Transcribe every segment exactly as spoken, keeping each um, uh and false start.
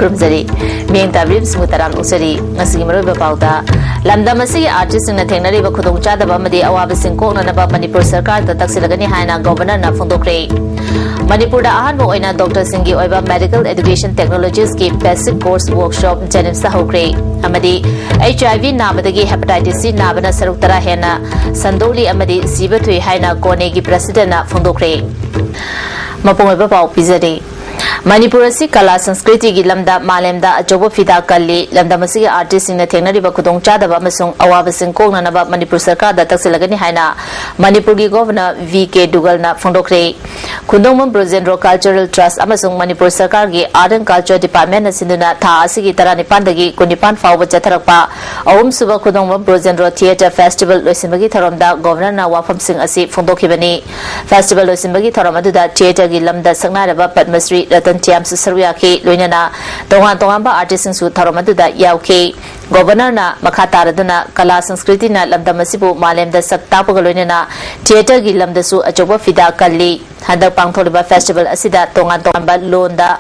ꯈꯨꯔꯨꯝꯖꯔꯤ꯫ ꯃꯤꯠꯌꯦꯡ ꯇꯥꯕꯤꯔꯤꯕꯁꯤꯡꯕꯨ ꯇꯔꯥꯝꯅ ꯑꯣꯛꯆꯔꯤ꯫ ꯉꯁꯤꯒꯤ ꯃꯔꯨꯑꯣꯏꯕ ꯄꯥꯎꯗ, ꯂꯝꯗꯝ ꯑꯁꯤꯒꯤ ꯑꯥꯔꯇꯤꯁꯁꯤꯡꯅ ꯊꯦꯡꯅꯔꯤꯕ ꯈꯨꯗꯣꯡꯆꯥꯗꯕ ꯑꯃꯗꯤ ꯑꯋꯥꯕꯁꯤꯡ ꯀꯣꯛꯅꯅꯕ ꯃꯅꯤꯄꯨꯔ ꯁꯔꯀꯥꯔꯗ ꯇꯛꯁꯤꯜꯂꯒꯅꯤ ꯍꯥꯏꯅ ꯒꯣꯚꯔꯅꯔꯅ ꯐꯣꯡꯗꯣꯛꯈ꯭ꯔꯦ꯫ ꯃꯅꯤꯄꯨꯔꯗ ꯑꯍꯥꯟꯕ ꯑꯣꯏꯅ ꯗꯣꯛꯇꯔꯁꯤꯡꯒꯤ ꯑꯣꯏꯕ medical education technologiesꯀꯤ basic course workshop JNIMSꯇ ꯍꯧꯈ꯭ꯔꯦ꯫ ꯑꯃꯗꯤ HIV ꯅꯥꯕꯗꯒꯤ hepatitis C ꯅꯥꯕꯅ ꯁꯔꯨꯛ ꯇꯔꯥ ꯍꯦꯟꯅ ꯁꯟꯗꯣꯛꯂꯤ ꯑꯃꯗꯤ ꯁꯤꯕ ꯊꯨꯏ ꯍꯥꯏꯅ ꯀꯣꯅꯦꯒꯤ presidentꯅ ꯐꯣꯡꯗꯣꯛꯈ꯭ꯔꯦ꯫ ꯃꯄꯨꯡ ꯑꯣꯏꯕ ꯄꯥꯎ ꯄꯤꯖꯔꯤ꯫ ꯃꯅꯤꯄꯨꯔ ꯑꯁꯤ ꯀꯂꯥ ꯁꯪꯁꯀ꯭ꯔꯤꯇꯤꯒꯤ ꯂꯝꯗ ꯃꯥꯂꯦꯝꯗ ꯑꯆꯧꯕ ꯐꯤꯗꯥ ꯀꯜꯂꯤ꯫ ꯂꯝꯗꯝ ꯑꯁꯤꯒꯤ ꯑꯥꯔꯇꯤꯁꯁꯤꯡꯅ ꯊꯦꯡꯅꯔꯤꯕ ꯈꯨꯗꯣꯡꯆꯥꯗꯕ ꯑꯃꯁꯨꯡ ꯑꯋꯥꯕꯁꯤꯡ ꯀꯣꯛꯅꯅꯕ ꯃꯅꯤꯄꯨꯔ ꯁꯔꯀꯥꯔꯗ ꯇꯛꯁꯤꯜꯂꯒꯅꯤ ꯍꯥꯏꯅ ꯃꯅꯤꯄꯨꯔꯒꯤ ꯒꯣꯚꯔꯅꯔ ꯚꯤ ꯀꯦ ꯗꯨꯒꯜꯅ ꯐꯣꯡꯗꯣꯛꯈ꯭ꯔꯦ꯫ ꯈꯨꯟꯗꯣꯡꯕꯝ ꯕ꯭ꯔꯣꯖꯦꯟꯗ꯭ꯔꯣ Cultural Trust ꯑꯃꯁꯨꯡ ꯃꯅꯤꯄꯨꯔ ꯁꯔꯀꯥꯔꯒꯤ Art and Culture Departmentꯅ ꯁꯤꯟꯗꯨꯅ ꯊꯥ ꯑꯁꯤꯒꯤ ꯇꯔꯥꯅꯤꯄꯥꯟꯗꯒꯤ ꯀꯨꯟꯅꯤꯄꯥꯟ ꯐꯥꯎꯕ ꯆꯠꯊꯔꯛꯄ ꯑꯍꯨꯝꯁꯨꯕ ꯈꯨꯟꯗꯣꯡꯕꯝ ꯕ꯭ꯔꯣꯖꯦꯟꯗ꯭ꯔꯣ Theatre Festival ꯂꯣꯏꯁꯤꯟꯕꯒꯤ ꯊꯧꯔꯝꯗ ꯒꯣꯚꯔꯅꯔꯅ ꯋꯥꯐꯝꯁꯤꯡ ꯑꯁꯤ ꯐꯣꯡꯗꯣꯛꯈꯤꯕꯅꯤ꯫ Festival ꯂꯣꯏꯁꯤꯟꯕꯒꯤ ꯊꯧꯔꯝ ꯑꯗꯨꯗ theatreꯒꯤ ꯂꯝꯗ ꯁꯛꯅꯥꯏꯔꯕ ꯄꯗꯃꯁ꯭ꯔꯤ ꯔꯇꯟ ꯇꯤꯌꯥꯝꯁꯨ ꯁꯔꯨꯛ ꯌꯥꯈꯤ꯫ ꯂꯣꯏꯅꯅ ꯇꯣꯉꯥꯟ ꯇꯣꯉꯥꯟꯕ ꯑꯥꯔꯇꯤꯁꯁꯤꯡꯁꯨ ꯊꯧꯔꯝ ꯑꯗꯨꯗ ꯌꯥꯎꯈꯤ꯫ ꯒꯣꯚꯔꯅꯔꯅ ꯃꯈꯥ ꯇꯥꯔꯗꯨꯅ ꯀꯂꯥ ꯁꯪꯁꯀ꯭ꯔꯤꯇꯤꯅ ꯂꯝꯗꯝ ꯑꯁꯤꯕꯨ ꯃꯥꯂꯦꯝꯗ ꯁꯛ ꯇꯥꯛꯄꯒ ꯂꯣꯏꯅꯅ theatreꯒꯤ ꯂꯝꯗꯁꯨ ꯑꯆꯧꯕ ꯐꯤꯗꯥ ꯀꯜꯂꯤ꯫ ꯍꯟꯗꯛ ꯄꯥꯡꯊꯣꯛꯂꯤꯕ festival ꯑꯁꯤꯗ ꯇꯣꯉꯥꯟ ꯇꯣꯉꯥꯟꯕ ꯂꯣꯟꯗ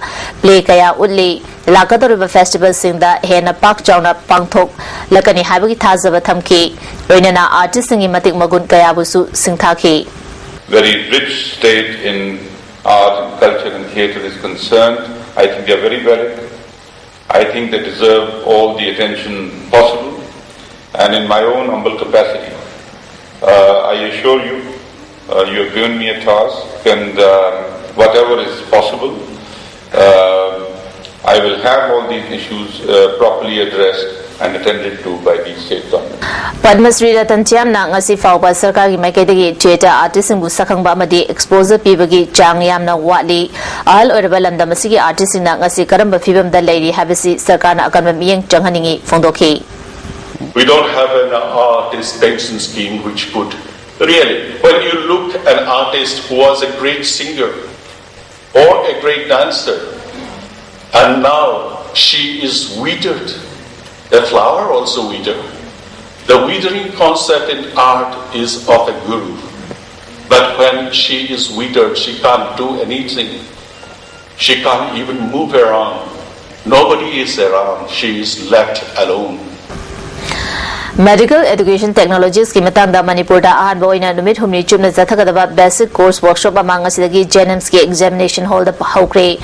play ꯀꯌꯥ ꯎꯠꯂꯤ꯫ ꯂꯥꯛꯀꯗꯧꯔꯤꯕ festivalꯁꯤꯡꯗ ꯍꯦꯟꯅ ꯄꯥꯛ ꯆꯥꯎꯅ ꯄꯥꯡꯊꯣꯛꯂꯛꯀꯅꯤ ꯍꯥꯏꯕꯒꯤ ꯊꯥꯖꯕ ꯊꯝꯈꯤ꯫ ꯂꯣꯏꯅꯅ ꯑꯥꯔꯇꯤꯁꯁꯤꯡꯒꯤ ꯃꯇꯤꯛ ꯃꯒꯨꯟ ꯀꯌꯥꯕꯨꯁꯨ ꯁꯤꯡꯊꯥꯈꯤ꯫ Very rich state in art and culture and theatre is concerned. I think they are very valid. I think they deserve all the attention possible. And in my own humble capacity, uh, I assure you, uh, you have given me a task, and uh, whatever is possible, uh, I will have all these issues uh, properly addressed and attended to by the state government. Padma Shri Ratan ꯇꯤꯌꯥꯝꯅ ꯉꯁꯤ ꯐꯥꯎꯕ ꯁꯔꯀꯥꯔꯒꯤ ꯃꯥꯏꯀꯩꯗꯒꯤ theatre artistꯁꯤꯡꯕꯨ ꯁꯛꯈꯪꯕ ꯑꯃꯗꯤ exposure ꯄꯤꯕꯒꯤ ꯆꯥꯡ ꯌꯥꯝꯅ ꯋꯥꯠꯂꯤ꯫ ꯑꯍꯜ ꯑꯣꯏꯔꯕ ꯂꯝꯗꯝ ꯑꯁꯤꯒꯤ artistꯁꯤꯡꯅ ꯉꯁꯤ ꯀꯔꯝꯕ ꯐꯤꯕꯝꯗ ꯂꯩꯔꯤ ꯍꯥꯏꯕꯁꯤ ꯁꯔꯀꯥꯔꯅ ꯑꯀꯟꯕ ꯃꯤꯠꯌꯦꯡ ꯆꯪꯍꯟꯅꯤꯡꯏ ꯐꯣꯡꯗꯣꯛꯈꯤ꯫ We don't have an artist pension scheme which could really, when you look at an artist who was a great singer or a great dancer, and now she is withered, a flower also withered. The withering concept in art is of a guru. But when she is withered, she can't do anything. She can't even move around. Nobody is around, she is left alone. Medical Education Technologies ꯀꯤ ꯃꯇꯥꯡꯗ ꯃꯅꯤꯄꯨꯔꯗ ꯑꯍꯥꯟꯕ ꯑꯣꯏꯅ ꯅꯨꯃꯤꯠ ꯍꯨꯝꯅꯤ ꯆꯨꯞꯅ ꯆꯠꯊꯒꯗꯕ basic course workshop ꯑꯃ ꯉꯁꯤꯗꯒꯤ JNIMS ꯀꯤ examination hall ꯗ ꯍꯧꯈ꯭ꯔꯦ꯫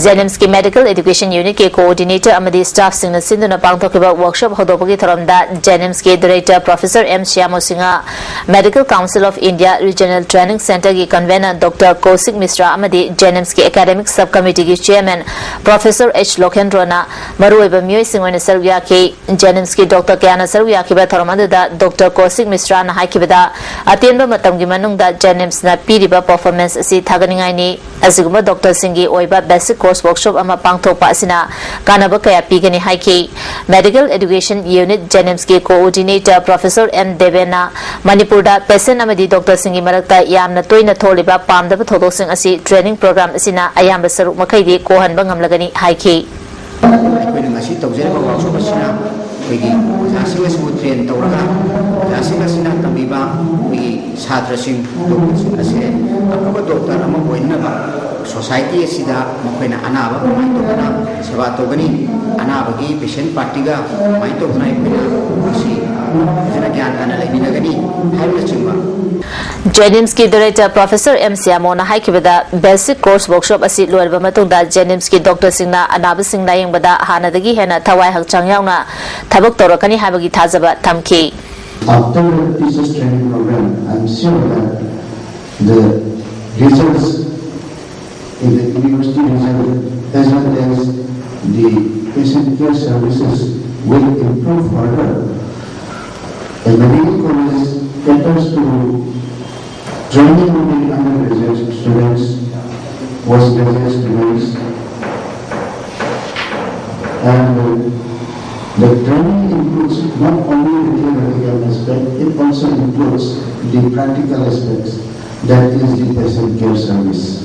JNIMS ꯀꯤ Medical Education Unit ꯀꯤ coordinator ꯑꯃꯗꯤ staff ꯁꯤꯡꯅ ꯁꯤꯟꯗꯨꯅ ꯄꯥꯡꯊꯣꯛꯈꯤꯕ workshop ꯍꯧꯗꯣꯛꯄꯒꯤ ꯊꯧꯔꯝꯗ JNIMS ꯀꯤ director Professor M ꯁ꯭ꯌꯥꯃꯣ Singh, Medical Council of India Regional Training Centre ꯒꯤ convener Doctor ꯀꯧꯁꯤꯛ ꯃꯤꯁ꯭ꯔꯥ ꯑꯃꯗꯤ JNIMS ꯀꯤ academic sub committee ꯒꯤ chairman Professor H ꯂꯣꯀꯦꯟꯗ꯭ꯔꯣꯅ ꯃꯔꯨꯑꯣꯏꯕ ꯃꯤꯑꯣꯏꯁꯤꯡ ꯑꯣꯏꯅ ꯁꯔꯨꯛ ꯌꯥꯈꯤ꯫ JNIMS ꯀꯤ doctor ꯀꯌꯥꯅ ꯁꯔꯨꯛ ꯌꯥꯈꯤꯕ ꯊꯧꯔꯝ ꯑꯗꯨꯗ Doctor ꯀꯧꯁꯤꯛ ꯃꯤꯁ꯭ꯔꯥꯅ ꯍꯥꯏꯈꯤꯕꯗ, ꯑꯇꯦꯟꯕ ꯃꯇꯝꯒꯤ ꯃꯅꯨꯡꯗ JNIMS ꯅ ꯄꯤꯔꯤꯕ performance ꯑꯁꯤ ꯊꯥꯒꯠꯅꯤꯡꯉꯥꯏꯅꯤ꯫ ꯑꯁꯤꯒꯨꯝꯕ doctor ꯁꯤꯡꯒꯤ ꯑꯣꯏꯕ basic course workshop ꯑꯃ ꯄꯥꯡꯊꯣꯛꯄ ꯑꯁꯤꯅ ꯀꯥꯟꯅꯕ ꯀꯌꯥ ꯄꯤꯒꯅꯤ ꯍꯥꯏꯈꯤ꯫ Medical Education Unit JNIMS ꯀꯤ coordinator Professor M ꯗꯦꯕꯦꯟꯅ ꯃꯅꯤꯄꯨꯔꯗ patient ꯑꯃꯗꯤ doctor ꯁꯤꯡꯒꯤ ꯃꯔꯛꯇ ꯌꯥꯝꯅ ꯇꯣꯏꯅ ꯊꯣꯛꯂꯤꯕ ꯄꯥꯝꯗꯕ ꯊꯧꯗꯣꯛꯁꯤꯡ ꯑꯁꯤ training program ꯑꯁꯤꯅ ꯑꯌꯥꯝꯕ ꯁꯔꯨꯛ ꯃꯈꯩꯗꯤ ꯀꯣꯛꯍꯟꯕ ꯉꯝꯂꯒꯅꯤ ꯍꯥꯏꯈꯤ꯫ ꯑꯩꯈꯣꯏꯅ ꯉꯁꯤ ꯇꯧꯖꯔꯤꯕ workshop ꯑꯁꯤꯅ ꯑꯩꯈꯣꯏꯒꯤ ꯑꯣꯖꯥꯁꯤꯡ ꯑꯁꯤꯕꯨ train ꯇꯧꯔꯒ, ꯑꯣꯖꯥꯁꯤꯡ ꯑꯁꯤꯅ ꯇꯝꯕꯤꯕ ꯑꯩꯈꯣꯏꯒꯤ ꯁꯥꯇ꯭ꯔꯁꯤꯡ, doctor ꯁꯤꯡ ꯑꯁꯦ ꯑꯐꯕ doctor ꯑꯃ ꯑꯣꯏꯅꯅꯕ society ꯑꯁꯤꯗ ꯃꯈꯣꯏꯅ ꯑꯅꯥꯕ ꯀꯃꯥꯏꯅ ꯇꯧꯗꯅ ꯁꯦꯕꯥ ꯇꯧꯒꯅꯤ, ꯑꯅꯥꯕꯒꯤ patient party ꯒ ꯀꯃꯥꯏꯅ ꯇꯧꯗꯅ ꯑꯩꯈꯣꯏꯅ ꯃꯁꯤ ꯐꯖꯅ ꯒ꯭ꯌꯥꯟ ꯇꯥꯅ ꯂꯩꯃꯤꯟꯅꯒꯅꯤ ꯍꯥꯏꯕꯅꯆꯤꯡꯕ꯫ JNIMS ꯀꯤ director Professor M ꯁ꯭ꯌꯥꯃꯣꯅ ꯍꯥꯏꯈꯤꯕꯗ, basic course workshop ꯑꯁꯤ ꯂꯣꯏꯔꯕ ꯃꯇꯨꯡꯗ JNIMS ꯀꯤ doctor ꯁꯤꯡꯅ ꯑꯅꯥꯕꯁꯤꯡ ꯂꯥꯌꯦꯡꯕꯗ ꯍꯥꯟꯅꯗꯒꯤ ꯍꯦꯟꯅ ꯊꯋꯥꯏ ꯍꯛꯆꯥꯡ ꯌꯥꯎꯅ ꯊꯕꯛ ꯇꯧꯔꯛꯀꯅꯤ ꯍꯥꯏꯕꯒꯤ ꯊꯥꯖꯕ ꯊꯝꯈꯤ꯫ After the teachers training program, I am sure that the results in the university result as well as the patient care services will improve further. The medical college caters to training of the undergraduate students, postgraduate students, and uh, the training includes not only the theoretical aspect, it also includes the practical aspects, that is the patient care service.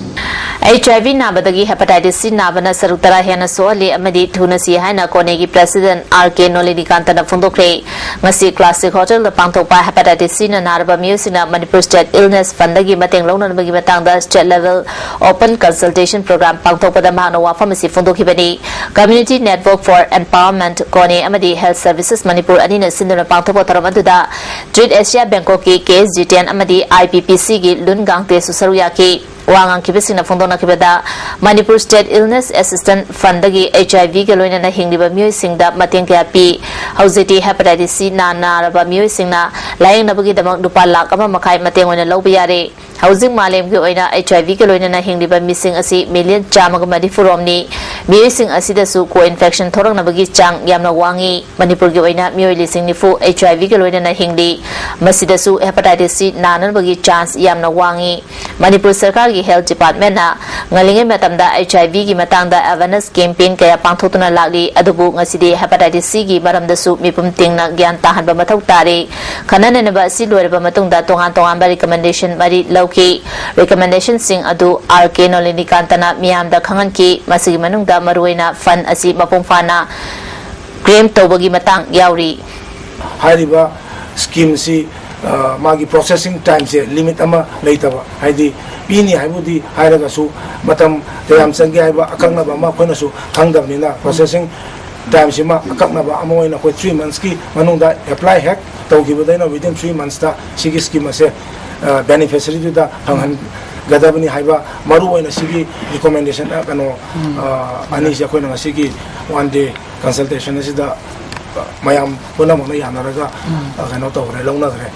HIV ꯅꯥꯕꯗꯒꯤ hepatitis C ꯅꯥꯕꯅ ꯁꯔꯨꯛ ꯇꯔꯥ ꯍꯦꯟꯅ ꯁꯣꯛꯍꯜꯂꯤ ꯑꯃꯗꯤ ꯊꯨꯅ ꯁꯤ ꯍꯥꯏꯅ ꯀꯣꯅꯦꯒꯤ president R K ꯅꯣꯂꯤꯅꯤꯀꯥꯟꯇꯅ ꯐꯣꯡꯗꯣꯛꯈ꯭ꯔꯦ꯫ ꯉꯁꯤ Classic Hotelꯗ ꯄꯥꯡꯊꯣꯛꯄ hepatitis Cꯅ ꯅꯥꯔꯕ ꯃꯤꯑꯣꯏꯁꯤꯡꯅ Manipur State Illness Fundꯗꯒꯤ ꯃꯇꯦꯡ ꯂꯧꯅꯅꯕꯒꯤ ꯃꯇꯥꯡꯗ state level open consultation program ꯄꯥꯡꯊꯣꯛꯄꯗ ꯃꯍꯥꯛꯅ ꯋꯥꯐꯝ ꯑꯁꯤ ꯐꯣꯡꯗꯣꯛꯈꯤꯕꯅꯤ꯫ Community Network for Empowerment, ꯀꯣꯅꯦ ꯑꯃꯗꯤ Health Services Manipur ꯑꯅꯤꯅ ꯁꯤꯟꯗꯨꯅ ꯄꯥꯡꯊꯣꯛꯄ ꯊꯧꯔꯝ ꯑꯗꯨꯗ Treat Asia Bangkokꯀꯤ K S G ten ꯑꯃꯗꯤ IPPCꯒꯤ ꯂꯨꯟ ꯒꯥꯡꯇꯦꯁꯨ ꯁꯔꯨꯛ ꯌꯥꯈꯤ꯫ ꯋꯥ ꯉꯥꯡꯈꯤꯕꯁꯤꯡꯅ ꯐꯣꯡꯗꯣꯛꯅꯈꯤꯕꯗ, Manipur State Illness Assistance Fundꯗꯒꯤ HIVꯒ ꯂꯣꯏꯅꯅ ꯍꯤꯡꯂꯤꯕ ꯃꯤꯑꯣꯏꯁꯤꯡꯗ ꯃꯇꯦꯡ ꯀꯌꯥ ꯄꯤ꯫ ꯍꯧꯖꯤꯛꯇꯤ hepatitis C ꯅꯥ ꯅꯥꯔꯕ ꯃꯤꯑꯣꯏꯁꯤꯡꯅ ꯂꯥꯌꯦꯡꯅꯕꯒꯤꯗꯃꯛ ꯂꯨꯄꯥ ꯂꯥꯈ ꯑꯃ ꯃꯈꯥꯏ ꯃꯇꯦꯡ ꯑꯣꯏꯅ ꯂꯧꯕ ꯌꯥꯔꯦ꯫ ꯍꯧꯖꯤꯛ ꯃꯥꯂꯦꯝꯒꯤ ꯑꯣꯏꯅ HIVꯒ ꯂꯣꯏꯅꯅ ꯍꯤꯡꯂꯤꯕ ꯃꯤꯁꯤꯡ ꯑꯁꯤ million ꯆꯥꯝꯃꯒ ꯃꯔꯤꯐꯨ ꯔꯣꯝꯅꯤ꯫ ꯃꯤꯑꯣꯏꯁꯤꯡ ꯑꯁꯤꯗꯁꯨ co-infection ꯊꯣꯔꯛꯅꯕꯒꯤ ꯆꯥꯡ ꯌꯥꯝꯅ ꯋꯥꯡꯉꯤ꯫ ꯃꯅꯤꯄꯨꯔꯒꯤ ꯑꯣꯏꯅ ꯃꯤꯑꯣꯏ ꯂꯤꯁꯤꯡ ꯅꯤꯐꯨ HIVꯒ ꯂꯣꯏꯅꯅ ꯍꯤꯡꯂꯤ꯫ ꯃꯁꯤꯗꯁꯨ hepatitis C ꯅꯥꯅꯕꯒꯤ chance ꯌꯥꯝꯅ ꯋꯥꯡꯉꯤ꯫ ꯃꯅꯤꯄꯨꯔ ꯁꯔꯀꯥꯔꯒꯤ Health Departmentꯅ ꯉꯜꯂꯤꯉꯩ ꯃꯇꯝꯗ HIVꯒꯤ ꯃꯇꯥꯡꯗ awareness campaign ꯀꯌꯥ ꯄꯥꯡꯊꯣꯛꯇꯨꯅ ꯂꯥꯛꯂꯤ, ꯑꯗꯨꯕꯨ ꯉꯁꯤꯗꯤ hepatitis Cꯒꯤ ꯃꯔꯝꯗꯁꯨ ꯃꯤꯄꯨꯝ ꯇꯤꯡꯅ ꯒ꯭ꯌꯥꯟ ꯇꯥꯍꯟꯕ ꯃꯊꯧ ꯇꯥꯔꯤ꯫ ꯈꯟꯅ ꯅꯩꯅꯕ ꯑꯁꯤ ꯂꯣꯏꯔꯕ ꯃꯇꯨꯡꯗ ꯇꯣꯉꯥꯟ ꯇꯣꯉꯥꯟꯕ recommendation ꯃꯔꯤ ꯂꯧꯈꯤ꯫ Recommendationꯁꯤꯡ ꯑꯗꯨ R K ꯅꯣꯂꯤꯅꯤꯀꯥꯟꯇꯅ ꯃꯤꯌꯥꯝꯗ ꯈꯪꯍꯟꯈꯤ꯫ ꯃꯁꯤꯒꯤ ꯃꯅꯨꯡꯗ ꯃꯔꯨꯑꯣꯏꯅ fund ꯑꯁꯤ ꯃꯄꯨꯡ ꯐꯥꯅ claim ꯇꯧꯕꯒꯤ ꯃꯇꯥꯡ ꯌꯥꯎꯔꯤ꯫ ꯍꯥꯏꯔꯤꯕ ꯁ꯭ꯀꯤꯝꯁꯤ, ꯑ, ꯃꯥꯒꯤ processing timeꯁꯦ limit ꯑꯃ ꯂꯩꯇꯕ, ꯍꯥꯏꯗꯤ ꯄꯤꯅꯤ ꯍꯥꯏꯕꯨꯗꯤ ꯍꯥꯏꯔꯒꯁꯨ ꯃꯇꯝ ꯀꯌꯥꯝ ꯆꯪꯒꯦ ꯍꯥꯏꯕ ꯑꯀꯛꯅꯕ ꯑꯃ ꯑꯩꯈꯣꯏꯅꯁꯨ ꯈꯪꯗꯕꯅꯤꯅ, processing timeꯁꯤꯃ ꯑꯀꯛꯅꯕ ꯑꯃ ꯑꯣꯏꯅ ꯑꯩꯈꯣꯏ three monthsꯀꯤ ꯃꯅꯨꯡꯗ apply ꯍꯦꯛ ꯇꯧꯈꯤꯕꯗꯩꯅ within three monthsꯇ ꯁꯤꯒꯤ ꯁ꯭ꯀꯤꯝ ꯑꯁꯦ, ꯑ, beneficiaryꯗꯨꯗ ꯐꯪꯍꯟꯒꯗꯕꯅꯤ ꯍꯥꯏꯕ ꯃꯔꯨ ꯑꯣꯏꯅ ꯁꯤꯒꯤ recommendation, ꯑ, ꯀꯩꯅꯣ, ꯑ, ꯑꯅꯤꯁꯦ ꯑꯩꯈꯣꯏꯅ ꯉꯁꯤꯒꯤ one day consultation ꯑꯁꯤꯗ, ꯑ, ꯃꯌꯥꯝ ꯄꯨꯝꯅꯃꯛꯅ ꯌꯥꯅꯔꯒ, ꯑ, ꯀꯩꯅꯣ ꯇꯧꯈ꯭ꯔꯦ, ꯂꯧꯅꯈ꯭ꯔꯦ꯫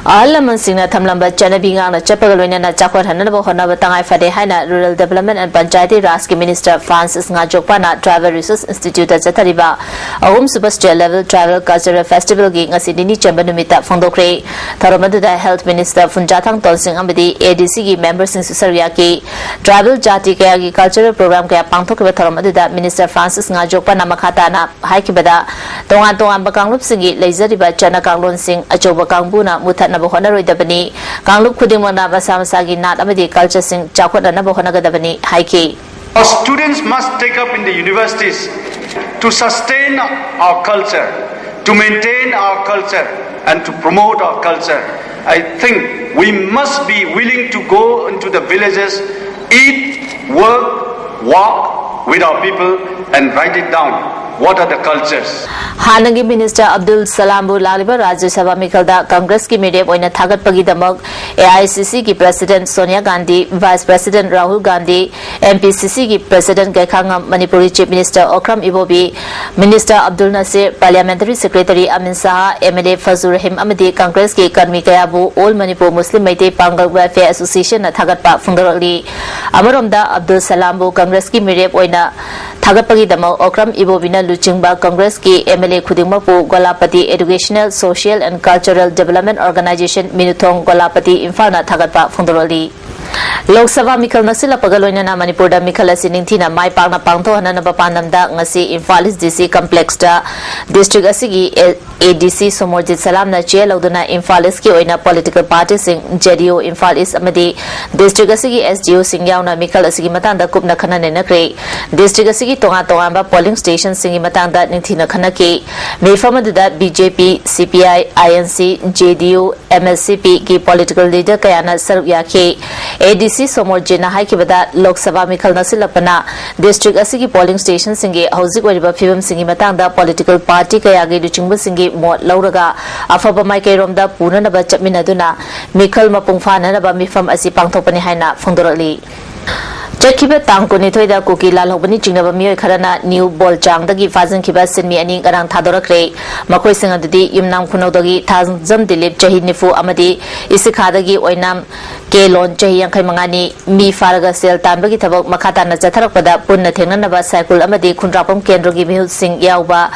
ꯑꯍꯜ ꯂꯃꯟꯁꯤꯡꯅ ꯊꯝꯂꯝꯕ ꯆꯠꯅꯕꯤ ꯉꯥꯛꯅ ꯆꯠꯄꯒ ꯂꯣꯏꯅꯅ ꯆꯥꯎꯈꯠꯍꯟꯅꯕ ꯍꯣꯠꯅꯕ ꯇꯉꯥꯏ ꯐꯗꯦ ꯍꯥꯏꯅ Rural Development and Panchayati Rajꯀꯤ Minister Francis ꯉꯥꯖꯣꯛꯄꯥꯅ Tribal Research Instituteꯇ ꯆꯠꯊꯔꯤꯕ ꯑꯍꯨꯝꯁꯨꯕ State Level Tribal Cultural Festivalꯒꯤ ꯉꯁꯤ ꯅꯤꯅꯤ ꯆꯟꯕ ꯅꯨꯃꯤꯠꯇ ꯐꯣꯡꯗꯣꯛꯈ꯭ꯔꯦ꯫ ꯊꯧꯔꯝ ꯑꯗꯨꯗ Health Minister ꯐꯨꯟꯖꯥꯊꯥꯡ ꯇꯣꯟꯁꯤꯡ ꯑꯃꯗꯤ ADCꯒꯤ memberꯁꯤꯡꯁꯨ ꯁꯔꯨꯛ ꯌꯥꯈꯤ꯫ Tribal ꯖꯥꯇꯤ ꯀꯌꯥꯒꯤ cultural program ꯀꯌꯥ ꯄꯥꯡꯊꯣꯛꯈꯤꯕ ꯊꯧꯔꯝ ꯑꯗꯨꯗ Minister Francis ꯉꯥꯖꯣꯛꯄꯥꯅ ꯃꯈꯥ ꯇꯥꯅ ꯍꯥꯏꯈꯤꯕꯗ, ꯇꯣꯉꯥꯟ ꯇꯣꯉꯥꯟꯕ ꯀꯥꯡꯂꯨꯞꯁꯤꯡꯒꯤ ꯂꯩꯖꯔꯤꯕ ꯆꯠꯅ ꯀꯥꯡꯂꯣꯟꯁꯤꯡ ꯑꯆꯧꯕ ꯀꯥꯡꯕꯨꯅ ꯃꯨꯊꯠꯅꯕ ꯍꯣꯠꯅꯔꯣꯏꯗꯕꯅꯤ꯫ ꯀꯥꯡꯂꯨꯞ ꯈꯨꯗꯤꯡꯃꯛꯅ ꯃꯁꯥ ꯃꯁꯥꯒꯤ ꯅꯥꯠ ꯑꯃꯗꯤ cultureꯁꯤꯡ ꯆꯥꯎꯈꯠꯅꯅꯕ ꯍꯣꯠꯅꯒꯗꯕꯅꯤ ꯍꯥꯏꯈꯤ꯫ Our students must take up in the universities to sustain our culture, to maintain our culture, and to promote our culture. I think we must be willing to go into the villages, eat, work, walk with our people, and write it down. What are the cultures? ꯍꯥꯟꯅꯒꯤ minister Abdul ꯁꯂꯥꯝꯕꯨ ꯂꯥꯛꯂꯤꯕ ꯔꯥꯖ꯭ꯌ ꯁꯚꯥ ꯃꯤꯈꯜꯗ ꯀꯪꯒ꯭ꯔꯦꯁꯀꯤ ꯃꯤꯔꯦꯞ ꯑꯣꯏꯅ ꯊꯥꯒꯠꯄꯒꯤꯗꯃꯛ AICCꯒꯤ president Sonia Gandhi, vice president Rahul Gandhi, MPCCꯒꯤ ꯄ꯭ꯔꯦꯁꯤꯗꯦꯟꯠ ꯒꯩꯈꯥꯉꯝ, ꯃꯅꯤꯄꯨꯔꯒꯤ chief minister Okram Ibobi, minister Abdul Nasir, parliamentary secretary Amin Shah, MLA Fazur Rahim ꯑꯃꯗꯤ ꯀꯪꯒ꯭ꯔꯦꯁꯀꯤ ꯀꯔꯃꯤ ꯀꯌꯥꯕꯨ All Manipur Muslim Meitei Pangal Welfare Associationꯅ ꯊꯥꯒꯠꯄ ꯐꯣꯡꯗꯣꯔꯛꯂꯤ꯫ ꯑꯃꯔꯣꯝꯗ ꯑꯕꯗꯨꯜ ꯁꯂꯥꯝꯕꯨ ꯀꯪꯒ꯭ꯔꯦꯁꯀꯤ ꯃꯤꯔꯦꯞ ꯑꯣꯏꯅ ꯊꯥꯒꯠꯄꯒꯤꯗꯃꯛ ꯑꯣꯀ꯭ꯔꯝ ꯏꯕꯣꯕꯤꯅ ꯂꯨꯆꯤꯡꯕ ꯀꯪꯒ꯭ꯔꯦꯁꯀꯤ MLA ꯈꯨꯗꯤꯡꯃꯛꯄꯨ ꯒꯣꯂꯥꯄꯇꯤ Educational, Social and Cultural Development Organisation, ꯃꯤꯅꯨꯊꯣꯡ ꯒꯣꯂꯥꯄꯇꯤ, ꯏꯝꯐꯥꯜꯅ ꯊꯥꯒꯠꯄ ꯐꯣꯡꯗꯣꯔꯛꯂꯤ꯫ ꯂꯣꯛ ꯁꯚꯥ ꯃꯤꯈꯜ ꯅꯛꯁꯤꯜꯂꯛꯄꯒ ꯂꯣꯏꯅꯅ ꯃꯅꯤꯄꯨꯔꯗ ꯃꯤꯈꯜ ꯑꯁꯤ ꯅꯤꯡꯊꯤꯅ ꯃꯥꯏ ꯄꯥꯛꯅ ꯄꯥꯡꯊꯣꯛꯍꯟꯅꯕ ꯄꯥꯟꯗꯝꯗ ꯉꯁꯤ ꯏꯝꯐꯥꯜ ꯏꯁ DC complexꯇ district ꯑꯁꯤꯒꯤ ADC ꯁꯣꯃꯣꯔꯖꯤꯠ ꯁꯂꯥꯝꯅ chair ꯂꯧꯗꯨꯅ ꯏꯝꯐꯥꯜ ꯏꯁꯀꯤ ꯑꯣꯏꯅ political partyꯁꯤꯡ, JDO ꯏꯝꯐꯥꯜ ꯏꯁ ꯑꯃꯗꯤ district ꯑꯁꯤꯒꯤ SDOꯁꯤꯡ ꯌꯥꯎꯅ ꯃꯤꯈꯜ ꯑꯁꯤꯒꯤ ꯃꯇꯥꯡꯗ ꯀꯨꯞꯅ ꯈꯟꯅ ꯅꯩꯅꯈ꯭ꯔꯦ꯫ District ꯑꯁꯤꯒꯤ ꯇꯣꯉꯥꯟ ꯇꯣꯉꯥꯟꯕ polling stationꯁꯤꯡꯒꯤ ꯃꯇꯥꯡꯗ ꯅꯤꯡꯊꯤꯅ ꯈꯟꯅꯈꯤ꯫ ꯃꯤꯐꯝ ꯑꯗꯨꯗ BJP, CPI, INC, JDU, MSCPꯒꯤ political leader ꯀꯌꯥꯅ ꯁꯔꯨꯛ ꯌꯥꯈꯤ꯫ ADC ꯁꯣꯃꯣꯔꯖꯤꯠꯅ ꯍꯥꯏꯈꯤꯕꯗ, ꯂꯣꯛ ꯁꯚꯥ ꯃꯤꯈꯜ ꯅꯛꯁꯤꯜꯂꯛꯄꯅ district ꯑꯁꯤꯒꯤ polling stationꯁꯤꯡꯒꯤ ꯍꯧꯖꯤꯛ ꯑꯣꯏꯔꯤꯕ ꯐꯤꯕꯝꯁꯤꯡꯒꯤ ꯃꯇꯥꯡꯗ political party ꯀꯌꯥꯒꯤ ꯂꯨꯆꯤꯡꯕꯁꯤꯡꯒꯤ ꯃꯣꯠ ꯂꯧꯔꯒ ꯑꯐꯕ ꯃꯥꯏꯀꯩꯔꯣꯝꯗ ꯄꯨꯅꯅꯕ ꯆꯠꯃꯤꯟꯅꯗꯨꯅ ꯃꯤꯈꯜ ꯃꯄꯨꯡ ꯐꯥꯅꯅꯕ ꯃꯤꯐꯝ ꯑꯁꯤ ꯄꯥꯡꯊꯣꯛꯄꯅꯤ ꯍꯥꯏꯅ ꯐꯣꯡꯗꯣꯔꯛꯂꯤ꯫ ꯆꯠꯈꯤꯕ ꯇꯥꯡ ꯀꯨꯟꯅꯤꯊꯣꯏꯗ ꯀꯨꯀꯤ ꯂꯥꯜꯍꯧꯕꯅꯤ ꯆꯤꯡꯅꯕ ꯃꯤꯑꯣꯏ ꯈꯔꯅ ꯅ꯭ꯌꯨ ꯕꯣꯜꯆꯥꯡꯗꯒꯤ ꯐꯥꯖꯤꯟꯈꯤꯕ ꯁꯤꯟꯃꯤ ꯑꯅꯤ ꯉꯔꯥꯡ ꯊꯥꯗꯣꯔꯛꯈ꯭ꯔꯦ꯫ ꯃꯈꯣꯏꯁꯤꯡ ꯑꯗꯨꯗꯤ ꯌꯨꯝꯅꯥꯝ ꯈꯨꯅꯧꯗꯒꯤ ꯊꯥꯡꯖꯝ ꯗꯤꯂꯤꯞ, ꯆꯍꯤ ꯅꯤꯐꯨ, ꯑꯃꯗꯤ ꯏꯁꯤꯈꯥꯗꯒꯤ ꯑꯣꯏꯅꯥꯝ ꯀꯦꯂꯣꯟ, ꯆꯍꯤ ꯌꯥꯡꯈꯩ ꯃꯉꯥꯅꯤ꯫ ꯃꯤ ꯐꯥꯔꯒ ꯁꯦꯜ ꯇꯥꯟꯕꯒꯤ ꯊꯕꯛ ꯃꯈꯥ ꯇꯥꯅ ꯆꯠꯊꯔꯛꯄꯗ ꯄꯨꯟꯅ ꯊꯦꯡꯅꯅꯕ ꯁꯥꯏꯀꯨꯜ ꯑꯃꯗꯤ ꯈꯨꯟꯗ꯭ꯔꯥꯛꯄꯝ ꯀꯦꯟꯗ꯭ꯔꯒꯤ ꯃꯤꯍꯨꯠꯁꯤꯡ ꯌꯥꯎꯕ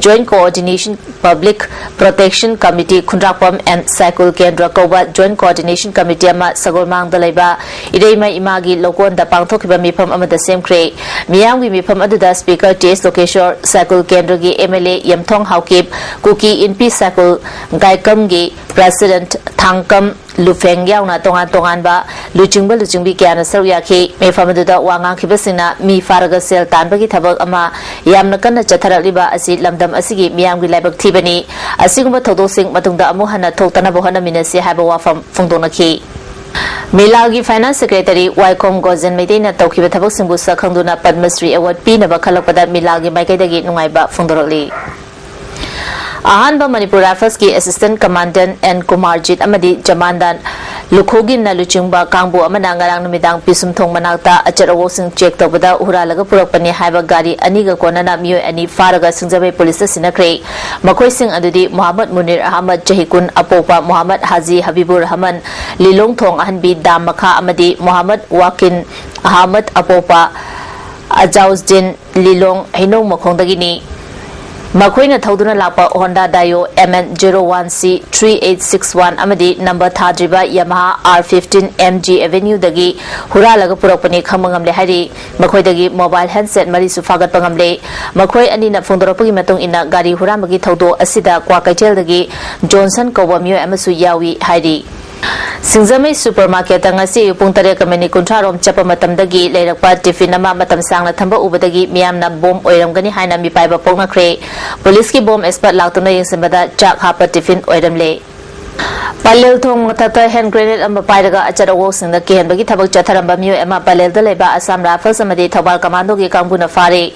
Joint Coordination Public Protection Committee, Khundrakpam and ꯁꯥꯏꯀꯨꯜ ꯀꯦꯟꯗ꯭ꯔ ꯀꯧꯕ Joint Coordination Committee ꯑꯃ ꯁꯒꯣꯜꯃꯥꯡꯗ ꯂꯩꯕ ꯏꯔꯩꯃ ꯏꯃꯥꯒꯤ ꯂꯧꯀꯣꯟꯗ ꯄꯥꯡꯊꯣꯛꯈꯤꯕ ꯃꯤꯐꯝ ꯑꯃꯗ ꯁꯦꯝꯈ꯭ꯔꯦ꯫ ꯃꯤꯌꯥꯝꯒꯤ ꯃꯤꯐꯝ ꯑꯗꯨꯗ Speaker ꯇꯤ ꯑꯦꯁ ꯂꯣꯀꯦꯁꯣꯔ, ꯁꯥꯏꯀꯨꯜ ꯀꯦꯟꯗ꯭ꯔꯒꯤ M L A Yamthong Haokip, Kuki Inpi Saikul ꯒꯥꯏꯀꯝꯒꯤ President ꯊꯥꯡꯀꯝ ꯂꯨꯐꯦꯡ ꯌꯥꯎꯅ ꯇꯣꯉꯥꯟ ꯇꯣꯉꯥꯟꯕ ꯂꯨꯆꯤꯡꯕ ꯂꯨꯆꯤꯡꯕꯤ ꯀꯌꯥꯅ ꯁꯔꯨꯛ ꯌꯥꯈꯤ꯫ ꯃꯤꯐꯝ ꯑꯗꯨꯗ ꯋꯥ ꯉꯥꯡꯈꯤꯕꯁꯤꯡꯅ ꯃꯤ ꯐꯥꯔꯒ ꯁꯦꯜ ꯇꯥꯟꯕꯒꯤ ꯊꯕꯛ ꯑꯃ ꯌꯥꯝꯅ ꯀꯟꯅ ꯆꯠꯊꯔꯛꯂꯤꯕ ꯑꯁꯤ ꯂꯝꯗꯝ ꯑꯁꯤꯒꯤ ꯃꯤꯌꯥꯝꯒꯤ ꯂꯥꯏꯕꯛ ꯊꯤꯕꯅꯤ꯫ ꯑꯁꯤꯒꯨꯝꯕ ꯊꯧꯗꯣꯛꯁꯤꯡ ꯃꯇꯨꯡꯗ ꯑꯃꯨꯛ ꯍꯟꯅ ꯊꯣꯛꯇꯅꯕ ꯍꯣꯠꯅꯃꯤꯟꯅꯁꯤ ꯍꯥꯏꯕ ꯋꯥꯐꯝ ꯐꯣꯡꯗꯣꯛꯅꯈꯤ꯫ ꯃꯤꯂꯥꯜꯒꯤ Finance Secretary ꯋꯥꯏꯈꯣꯝ ꯒꯣꯖꯦꯟ ꯃꯩꯇꯩꯅ ꯇꯧꯈꯤꯕ ꯊꯕꯛꯁꯤꯡꯕꯨ ꯁꯛꯈꯪꯗꯨꯅ ꯄꯗꯃꯁ꯭ꯔꯤ Award ꯄꯤꯅꯕ ꯈꯜꯂꯛꯄꯗ ꯃꯤꯂꯥꯜꯒꯤ ꯃꯥꯏꯀꯩꯗꯒꯤ ꯅꯨꯡꯉꯥꯏꯕ ꯐꯣꯡꯗꯣꯔꯛꯂꯤ꯫ ꯑꯍꯥꯟꯕ Manipur ꯔꯥꯏꯐꯜꯁꯀꯤ Assistant Commandant and Kumarjit ꯑꯃꯗꯤ ꯖꯃꯥꯟꯗꯥꯟ ꯂꯨꯈꯣꯒꯤꯟꯅ ꯂꯨꯆꯤꯡꯕ ꯀꯥꯡꯕꯨ ꯑꯃꯅ ꯉꯔꯥꯡ ꯅꯨꯃꯤꯗꯥꯡ ꯄꯤꯁꯨꯝꯊꯣꯡ ꯃꯅꯥꯛꯇ ꯑꯆꯠ ꯑꯋꯣꯛꯁꯤꯡ check ꯇꯧꯕꯗ ꯍꯨꯔꯥꯜꯂꯒ ꯄꯨꯔꯛꯄꯅꯤ ꯍꯥꯏꯕ ꯒꯥꯔꯤ ꯑꯅꯤꯒ ꯀꯣꯟꯅꯅ ꯃꯤꯑꯣꯏ ꯑꯅꯤ ꯐꯥꯔꯒ ꯁꯤꯡꯖꯃꯩ ꯄꯨꯂꯤꯁꯇ ꯁꯤꯟꯅꯈ꯭ꯔꯦ꯫ ꯃꯈꯣꯏꯁꯤꯡ ꯑꯗꯨꯗꯤ ꯃꯨꯍꯝꯃꯗ ꯃꯨꯅꯤꯔ ꯑꯍꯃꯗ ꯆꯍꯤ ꯀꯨꯟ ꯑꯄꯣꯛꯄ, ꯃꯨꯍꯝꯃꯗ ꯍꯥꯖꯤ ꯍꯕꯤꯕꯨꯔ ꯔꯍꯃꯟ ꯂꯤꯂꯣꯡꯊꯣꯡ ꯑꯍꯟꯕꯤ ꯗꯥꯝ ꯃꯈꯥ ꯑꯃꯗꯤ ꯃꯨꯍꯝꯃꯗ ꯋꯥꯀꯤꯟ ꯑꯍꯃꯗ ꯑꯄꯣꯛꯄ ꯑꯖꯥꯎꯖꯗꯤꯟ ꯂꯤꯂꯣꯡ ꯍꯩꯅꯧ ꯃꯈꯣꯡꯗꯒꯤꯅꯤ꯫ ꯃꯈꯣꯏꯅ ꯊꯧꯗꯨꯅ ꯂꯥꯛꯄ Honda Dio M N zero one C three eight six one ꯑꯃꯗꯤ number ꯊꯥꯗ꯭ꯔꯤꯕ Yamaha R fifteen M G Avenue ꯗꯒꯤ ꯍꯨꯔꯥꯜꯂꯒ ꯄꯨꯔꯛꯄꯅꯤ ꯈꯪꯕ ꯉꯝꯂꯦ ꯍꯥꯏꯔꯤ꯫ ꯃꯈꯣꯏꯗꯒꯤ mobile handset ꯃꯔꯤꯁꯨ ꯐꯥꯒꯠꯄ ꯉꯝꯂꯦ꯫ ꯃꯈꯣꯏ ꯑꯅꯤꯅ ꯐꯣꯡꯗꯣꯔꯛꯄꯒꯤ ꯃꯇꯨꯡ ꯏꯟꯅ, ꯒꯥꯔꯤ ꯍꯨꯔꯥꯟꯕꯒꯤ ꯊꯧꯗꯣꯛ ꯑꯁꯤꯗ ꯀ꯭ꯋꯥꯀꯩꯊꯦꯜꯗꯒꯤ ꯖꯣꯟꯁꯟ ꯀꯧꯕ ꯃꯤꯑꯣꯏ ꯑꯃꯁꯨ ꯌꯥꯎꯏ ꯍꯥꯏꯔꯤ꯫ ꯁꯤꯡꯖꯃꯩ supermarket ꯇ ꯉꯁꯤ ꯑꯌꯨꯛ ꯄꯨꯡ ꯇꯔꯦꯠꯀ minute ꯀꯨꯟꯊ꯭ꯔꯥ ꯔꯣꯝ ꯆꯠꯄ ꯃꯇꯝꯗꯒꯤ ꯂꯩꯔꯛꯄ tiffin ꯑꯃ ꯃꯇꯝ ꯁꯥꯡꯅ ꯊꯝꯕ ꯎꯕꯗꯒꯤ ꯃꯤꯌꯥꯝꯅ bomb ꯑꯣꯏꯔꯝꯒꯅꯤ ꯍꯥꯏꯅ ꯃꯤꯄꯥꯏꯕ ꯄꯣꯛꯅꯈ꯭ꯔꯦ꯫ ꯄꯨꯂꯤꯁꯀꯤ bomb expert ꯂꯥꯛꯇꯨꯅ ꯌꯦꯡꯁꯤꯟꯕꯗ ꯆꯥꯛ ꯍꯥꯞꯄ tiffin ꯑꯣꯏꯔꯝꯂꯦ꯫ ꯄꯂꯦꯜ ꯊꯣꯡ ꯃꯊꯛꯇ hand grenade ꯑꯃ ꯄꯥꯏꯔꯒ ꯑꯆꯠ ꯑꯋꯣꯛꯁꯤꯡꯗ ꯀꯤꯍꯟꯕꯒꯤ ꯊꯕꯛ ꯆꯠꯊꯔꯝꯕ ꯃꯤꯑꯣꯏ ꯑꯃ ꯄꯂꯦꯜꯗ ꯂꯩꯕ Assam Rifles ꯑꯃꯗꯤ ꯊꯧꯕꯥꯜ Commandoꯒꯤ ꯀꯥꯡꯕꯨꯅ ꯐꯥꯔꯦ꯫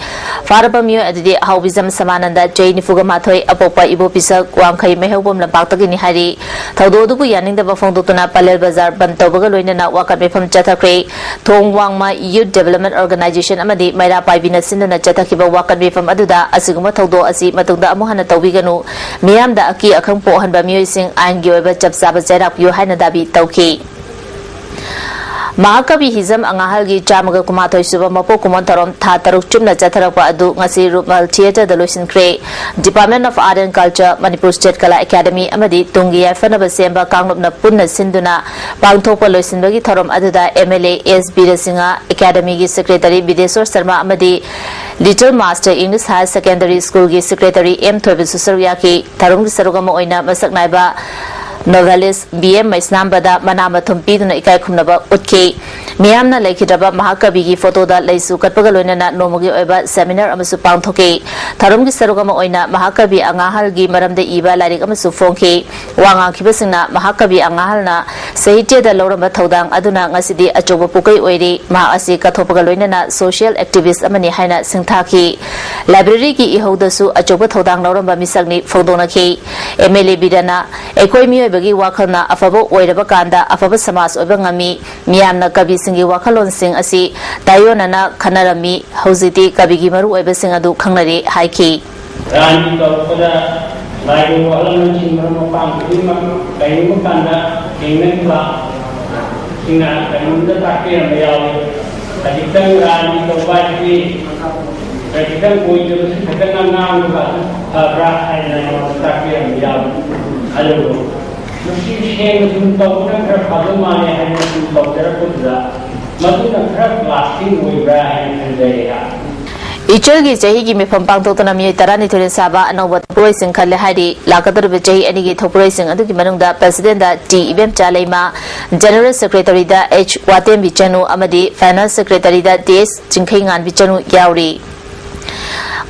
ꯐꯥꯔꯕ ꯃꯤꯑꯣꯏ ꯑꯗꯨꯗꯤ ꯍꯥꯎꯕꯤꯖꯝ ꯁꯃꯥꯅꯟꯗ, ꯆꯍꯤ ꯅꯤꯐꯨꯒ ꯃꯥꯊꯣꯏ, ꯑꯄꯣꯛꯄ ꯏꯕꯣꯄꯤꯁꯛ, ꯋꯥꯡꯈꯩ, ꯃꯩꯍꯧꯕꯝ ꯂꯝꯄꯥꯛꯇꯒꯤꯅꯤ ꯍꯥꯏꯔꯤ꯫ ꯊꯧꯗꯣꯛ ꯑꯗꯨꯕꯨ ꯌꯥꯅꯤꯡꯗꯕ ꯐꯣꯡꯗꯣꯛꯇꯨꯅ ꯄꯂꯦꯜ ꯕꯖꯥꯔ ꯕꯟꯗ ꯇꯧꯕꯒ ꯂꯣꯏꯅꯅ ꯋꯥꯀꯠ ꯃꯤꯐꯝ ꯆꯠꯊꯈ꯭ꯔꯦ꯫ ꯊꯣꯡ ꯋꯥꯡꯃ Youth Development Organisation ꯑꯃꯗꯤ ꯃꯩꯔꯥ ꯄꯥꯏꯕꯤꯅ ꯁꯤꯟꯗꯨꯅ ꯆꯠꯊꯈꯤꯕ ꯋꯥꯀꯠ ꯃꯤꯐꯝ ꯑꯗꯨꯗ ꯑꯁꯤꯒꯨꯝꯕ ꯊꯧꯗꯣꯛ ꯑꯁꯤ ꯃꯇꯨꯡꯗ ꯑꯃꯨꯛ ꯍꯟꯅ ꯇꯧꯕꯤꯒꯅꯨ, ꯃꯤꯌꯥꯝꯗ ꯑꯀꯤ ꯑꯈꯪ ꯄꯣꯛꯍꯟꯕ ꯃꯤꯑꯣꯏꯁꯤꯡ ꯑꯥꯏꯟꯒꯤ ꯑꯣꯏꯕ ꯆꯞ ꯆꯥꯕ ꯆꯩꯔꯥꯛ ꯄꯤꯌꯨ ꯍꯥꯏꯅ ꯗꯥꯕꯤ ꯇꯧꯈꯤ꯫ ꯃꯍꯥꯀꯕꯤ ꯍꯤꯖꯝ ꯑꯉꯥꯍꯜꯒꯤ ꯆꯥꯝꯃꯒ ꯀꯨꯟꯃꯥꯊꯣꯏ ꯁꯨꯕ ꯃꯄꯣꯛ ꯀꯨꯝꯑꯣꯟ ꯊꯧꯔꯝ ꯊꯥ ꯇꯔꯨꯛ ꯆꯨꯞꯅ ꯆꯠꯊꯔꯛꯄ ꯑꯗꯨ ꯉꯁꯤ ꯔꯨꯃꯥꯜ ꯊꯤꯌꯦꯇꯔꯗ ꯂꯣꯏꯁꯤꯟꯈ꯭ꯔꯦ꯫ Department of Art and Culture, Manipur state ꯀꯂꯥ ꯑꯦꯀꯥꯗꯃꯤ ꯑꯃꯗꯤ ꯇꯨꯡꯒꯤ ꯌꯥꯏꯐꯅꯕ ꯁꯦꯝꯕ ꯀꯥꯡꯂꯨꯞꯅ ꯄꯨꯟꯅ ꯁꯤꯟꯗꯨꯅ ꯄꯥꯡꯊꯣꯛꯄ ꯂꯣꯏꯁꯤꯟꯕꯒꯤ ꯊꯧꯔꯝ ꯑꯗꯨꯗ M L A S Biren Singh, ꯑꯦꯀꯥꯗꯃꯤꯒꯤ ꯁꯦꯀ꯭ꯔꯦꯇꯔꯤ ꯕꯤꯗꯦꯁꯣꯔ ꯁꯔꯃ ꯑꯃꯗꯤ Little Master English Higher Secondary School ꯒꯤ ꯁꯦꯀ꯭ꯔꯦꯇꯔꯤ ꯑꯦꯝ ꯊꯣꯏꯕꯁꯨ ꯁꯔꯨꯛ ꯌꯥꯈꯤ꯫ ꯊꯧꯔꯝꯒꯤ ꯁꯔꯨꯛ ꯑꯃ ꯑꯣꯏꯅ ꯃꯁꯛ ꯅꯥꯏꯕ ꯅꯣꯚꯦꯂꯤꯁ ꯕꯤ ꯑꯦꯝ ꯃꯩꯁꯅꯥꯝꯕꯗ ꯃꯅꯥ ꯃꯊꯨꯝ ꯄꯤꯗꯨꯅ ꯏꯀꯥꯏ ꯈꯨꯝꯅꯕ ꯎꯠꯈꯤ꯫ ꯃꯤꯌꯥꯝꯅ ꯂꯩꯈꯤꯗ꯭ꯔꯕ ꯃꯍꯥꯀꯕꯤꯒꯤ ꯐꯣꯇꯣꯗ ꯂꯩꯁꯨ ꯀꯠꯄꯒ ꯂꯣꯏꯅꯅ ꯅꯣꯡꯃꯒꯤ ꯑꯣꯏꯕ ꯁꯦꯃꯤꯅꯥꯔ ꯑꯃꯁꯨ ꯄꯥꯡꯊꯣꯛꯈꯤ꯫ ꯊꯧꯔꯝꯒꯤ ꯁꯔꯨꯛ ꯑꯃ ꯑꯣꯏꯅ ꯃꯍꯥꯀꯕꯤ ꯑꯉꯥꯍꯜꯒꯤ ꯃꯔꯝꯗ ꯏꯕ ꯂꯥꯏꯔꯤꯛ ꯑꯃꯁꯨ ꯐꯣꯡꯈꯤ꯫ ꯋꯥ ꯉꯥꯡꯈꯤꯕꯁꯤꯡꯅ ꯃꯍꯥꯀꯕꯤ ꯑꯉꯥꯍꯜꯅ ꯁꯥꯍꯤꯇ꯭ꯌꯗ ꯂꯧꯔꯝꯕ ꯊꯧꯗꯥꯡ ꯑꯗꯨꯅ ꯉꯁꯤꯗꯤ ꯑꯆꯧꯕ ꯄꯨꯀꯩ ꯑꯣꯏꯔꯤ꯫ ꯃꯍꯥꯛ ꯑꯁꯤ ꯀꯠꯊꯣꯛꯄꯒ ꯂꯣꯏꯅꯅ ꯁꯣꯁꯤꯌꯦꯜ ꯑꯦꯛꯇꯤꯚꯤꯁ꯭ꯠ ꯑꯃꯅꯤ ꯍꯥꯏꯅ ꯁꯤꯡꯊꯥꯈꯤ꯫ ꯂꯥꯏꯕ꯭ꯔꯦꯔꯤꯒꯤ ꯏꯍꯧꯗꯁꯨ ꯑꯆꯧꯕ ꯊꯧꯗꯥꯡ ꯂꯧꯔꯝꯕ ꯃꯤꯁꯛꯅꯤ ꯐꯣꯡꯗꯣꯛꯅꯈꯤ꯫ ꯑꯦꯝ ꯑꯦꯜ ꯑꯦ ꯕꯤꯔꯦꯟꯅ ꯑꯩꯈꯣꯏ ꯃꯤꯑꯣꯏꯕꯒꯤ ꯋꯥꯈꯜꯅ ꯑꯐꯕ ꯑꯣꯏꯔꯕ ꯀꯥꯟꯗ ꯑꯐꯕ ꯁꯃꯥꯖ ꯑꯣꯏꯕ ꯉꯝꯃꯤ꯫ ꯃꯤꯌꯥꯝꯅ ꯀꯕꯤꯁꯤꯡꯒꯤ ꯋꯥꯈꯜꯂꯣꯟꯁꯤꯡ ꯑꯁꯤ ꯇꯥꯏꯑꯣꯟꯅꯅ ꯈꯟꯅꯔꯝꯃꯤ꯫ ꯍꯧꯖꯤꯛꯇꯤ ꯀꯕꯤꯒꯤ ꯃꯔꯨꯑꯣꯏꯕꯁꯤꯡ ꯑꯗꯨ ꯈꯪꯅꯔꯦ ꯍꯥꯏꯈꯤ꯫ ꯔꯥꯅꯤ ꯇꯧꯔꯛꯄꯗ ꯂꯥꯏꯒꯤ ꯋꯥꯍꯜꯂꯣꯟꯁꯤꯡ ꯃꯔꯨꯞ ꯃꯄꯥꯡ ꯈꯨꯗꯤꯡꯃꯛ ꯀꯔꯤꯒꯨꯝꯕ ꯀꯥꯟꯗ ꯊꯦꯡꯅꯈꯤꯕ ꯁꯤꯡꯅ ꯀꯔꯤꯒꯨꯝꯕꯗ ꯇꯥꯛꯄꯤꯔꯝꯕ ꯌꯥꯎꯏ꯫ ꯈꯖꯤꯛꯇꯪ ꯔꯥꯅꯤ ꯇꯧꯕ ꯍꯥꯏꯁꯤꯗꯤ ꯈꯖꯤꯛꯇꯪ ꯑꯣꯏꯗꯕꯁꯨ ꯈꯤꯇꯪ ꯉꯥꯡꯕꯒ ꯑꯗꯨꯝ ꯐꯕ꯭ꯔꯥ ꯍꯥꯏꯅ ꯑꯩꯉꯣꯟꯗ ꯇꯥꯛꯄꯤꯔꯝꯕ ꯌꯥꯎꯏ꯫ ꯑꯗꯨꯕꯨ ꯃꯁꯤ ꯁꯦꯡꯅ ꯁꯨꯝ ꯇꯧꯕꯅ ꯈꯔ ꯐꯗꯧ ꯃꯥꯜꯂꯦ ꯍꯥꯏꯅ ꯁꯨꯝ ꯇꯧꯖꯔꯛꯄꯗꯨꯗ ꯃꯗꯨꯅ ꯈꯔ ꯂꯥꯁꯇꯤꯡ ꯑꯣꯏꯕ꯭ꯔꯥ ꯍꯥꯏꯅ ꯈꯟꯖꯩ ꯑꯩꯍꯥꯛ꯫ ꯏꯆꯜꯒꯤ ꯆꯍꯤꯒꯤ ꯃꯤꯐꯝ ꯄꯥꯡꯊꯣꯛꯇꯨꯅ ꯃꯤꯑꯣꯏ ꯇꯔꯥꯅꯤꯊꯣꯏꯅ ꯁꯥꯕ ꯑꯅꯧꯕ ꯊꯧꯄꯨꯔꯣꯏꯁꯤꯡ ꯈꯜꯂꯦ ꯍꯥꯏꯔꯤ꯫ ꯂꯥꯛꯀꯗꯧꯔꯤꯕ ꯆꯍꯤ ꯑꯅꯤꯒꯤ ꯊꯧꯄꯨꯔꯣꯏꯁꯤꯡ ꯑꯗꯨꯒꯤ ꯃꯅꯨꯡꯗ ꯄ꯭ꯔꯁꯤꯗꯦꯟꯗ ꯇꯤ ꯏꯕꯦꯝꯆꯥ ꯂꯩꯃ, ꯖꯦꯅꯔꯦꯜ ꯁꯦꯀ꯭ꯔꯦꯇꯔꯤꯗ ꯑꯩꯆ ꯋꯥꯇꯦꯝꯕꯤ ꯆꯅꯨ ꯑꯃꯗꯤ ꯐꯥꯏꯅꯥꯟꯁ ꯁꯦꯀ꯭ꯔꯦꯇꯔꯤꯗ ꯇꯤ ꯑꯦꯁ ꯆꯤꯡꯈꯩꯉꯥꯟꯕꯤ ꯆꯅꯨ ꯌꯥꯎꯔꯤ꯫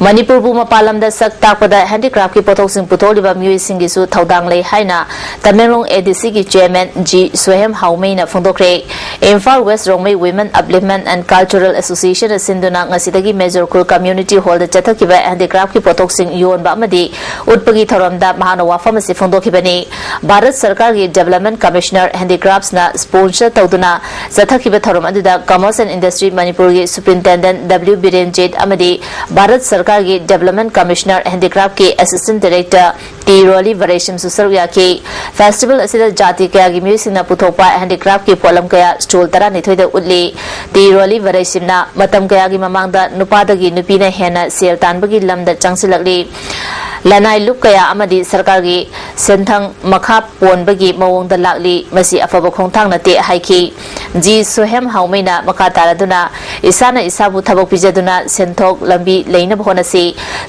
ꯃꯅꯤꯄꯨꯔꯕꯨ ꯃꯄꯥꯟ ꯂꯝꯗ ꯁꯛ ꯇꯥꯛꯄꯗ ꯍꯦꯟꯗꯤꯀ꯭ꯔꯥꯐꯀꯤ ꯄꯣꯠꯊꯣꯛꯁꯤꯡ ꯄꯨꯊꯣꯛꯂꯤꯕ ꯃꯤꯑꯣꯏꯁꯤꯡꯒꯤꯁꯨ ꯊꯧꯗꯥꯡ ꯂꯩ ꯍꯥꯏꯅ ꯇꯃꯦꯡꯂꯣꯡ ꯑꯦ ꯗꯤ ꯁꯤꯒꯤ ꯆꯦꯌꯔꯃꯦꯟ ꯖꯤ ꯁꯣꯍꯦꯝ ꯍꯥꯎꯃꯩꯅ ꯐꯣꯡꯗꯣꯛꯈ꯭ꯔꯦ꯫ Imphal west Rongmei Women Upliftment and Cultural Association ꯅ ꯁꯤꯟꯗꯨꯅ ꯉꯁꯤꯗꯒꯤ ꯃꯦꯖꯣꯔ ꯈꯨꯜ ꯀꯝꯃ꯭ꯌꯨꯅꯤꯇꯤ ꯍꯣꯜꯗ ꯆꯠꯊꯈꯤꯕ ꯍꯦꯟꯗꯤꯀ꯭ꯔꯥꯐꯀꯤ ꯄꯣꯠꯊꯣꯛꯁꯤꯡ ꯌꯣꯟꯕ ꯑꯃꯗꯤ ꯎꯠꯄꯒꯤ ꯊꯧꯔꯝꯗ ꯃꯍꯥꯛꯅ ꯋꯥꯐꯝ ꯑꯁꯤ ꯐꯣꯡꯗꯣꯛꯈꯤꯕꯅꯤ꯫ ꯚꯥꯔꯠ ꯁꯔꯀꯥꯔꯒꯤ ꯗꯤꯚꯦꯂꯞꯃꯦꯟ ꯀꯃꯤꯁꯅꯔ ꯍꯦꯟꯗꯤꯀ꯭ꯔꯥꯐꯁꯅ ꯁ꯭ꯄꯣꯟꯁꯔ ꯇꯧꯗꯨꯅ ꯆꯠꯊꯈꯤꯕ ꯊꯧꯔꯝ ꯑꯗꯨꯗ ꯀꯃꯔꯁ ꯑꯦꯟ ꯏꯟꯗꯁꯇ꯭ꯔꯤ ꯃꯅꯤꯄꯨꯔꯒꯤ ꯁꯨꯄ꯭ꯔꯤꯟꯇꯦꯟꯗꯦꯟꯠ ꯗꯕ꯭ꯂꯤꯎ ꯕꯤꯔꯦꯟꯖꯤꯠ ꯑꯃꯗꯤ ꯚꯥꯔꯠ ꯁꯔꯀꯥꯔ ꯁꯔꯀꯥꯔꯒꯤ Development Commissioner Handicraftꯀꯤ Assistant Director ꯇꯤ ꯔꯣꯂꯤ ꯕꯔꯩꯁꯤꯝꯁꯨ ꯁꯔꯨꯛ ꯌꯥꯈꯤ꯫ Festival ꯑꯁꯤꯗ ꯖꯥꯇꯤ ꯀꯌꯥꯒꯤ ꯃꯤꯑꯣꯏꯁꯤꯡꯅ ꯄꯨꯊꯣꯛꯄ handicraftꯀꯤ ꯄꯣꯠꯂꯝ ꯀꯌꯥ stall ꯇꯔꯥꯅꯤꯊꯣꯏꯗ ꯎꯠꯂꯤ꯫ ꯇꯤ ꯔꯣꯂꯤ ꯕꯔꯩꯁꯤꯝꯅ ꯃꯇꯝ ꯀꯌꯥꯒꯤ ꯃꯃꯥꯡꯗ ꯅꯨꯄꯥꯗꯒꯤ ꯅꯨꯄꯤꯅ ꯍꯦꯟꯅ ꯁꯦꯜ ꯇꯥꯟꯕꯒꯤ ꯂꯝꯗ ꯆꯪꯁꯤꯜꯂꯛꯂꯤ꯫ ꯂꯅꯥꯏ ꯂꯨꯞ ꯀꯌꯥ ꯑꯃꯗꯤ ꯁꯔꯀꯥꯔꯒꯤ ꯁꯦꯟꯊꯪ ꯃꯈꯥ ꯄꯣꯟꯕꯒꯤ ꯃꯑꯣꯡꯗ ꯂꯥꯛꯂꯤ꯫ ꯃꯁꯤ ꯑꯐꯕ ꯈꯣꯡꯊꯥꯡ ꯅꯠꯇꯦ ꯍꯥꯏꯈꯤ꯫ ꯖꯤ ꯁꯣꯍꯦꯝ ꯍꯥꯎꯃꯩꯅ ꯃꯈꯥ ꯇꯥꯔꯗꯨꯅ, ꯏꯁꯥꯅ ꯏꯁꯥꯕꯨ ꯊꯕꯛ ꯄꯤꯖꯗꯨꯅ ꯁꯦꯟꯊꯣꯛ ꯂꯝꯕꯤ ꯂꯩꯅꯕ ꯍꯣꯠꯅꯁꯤ꯫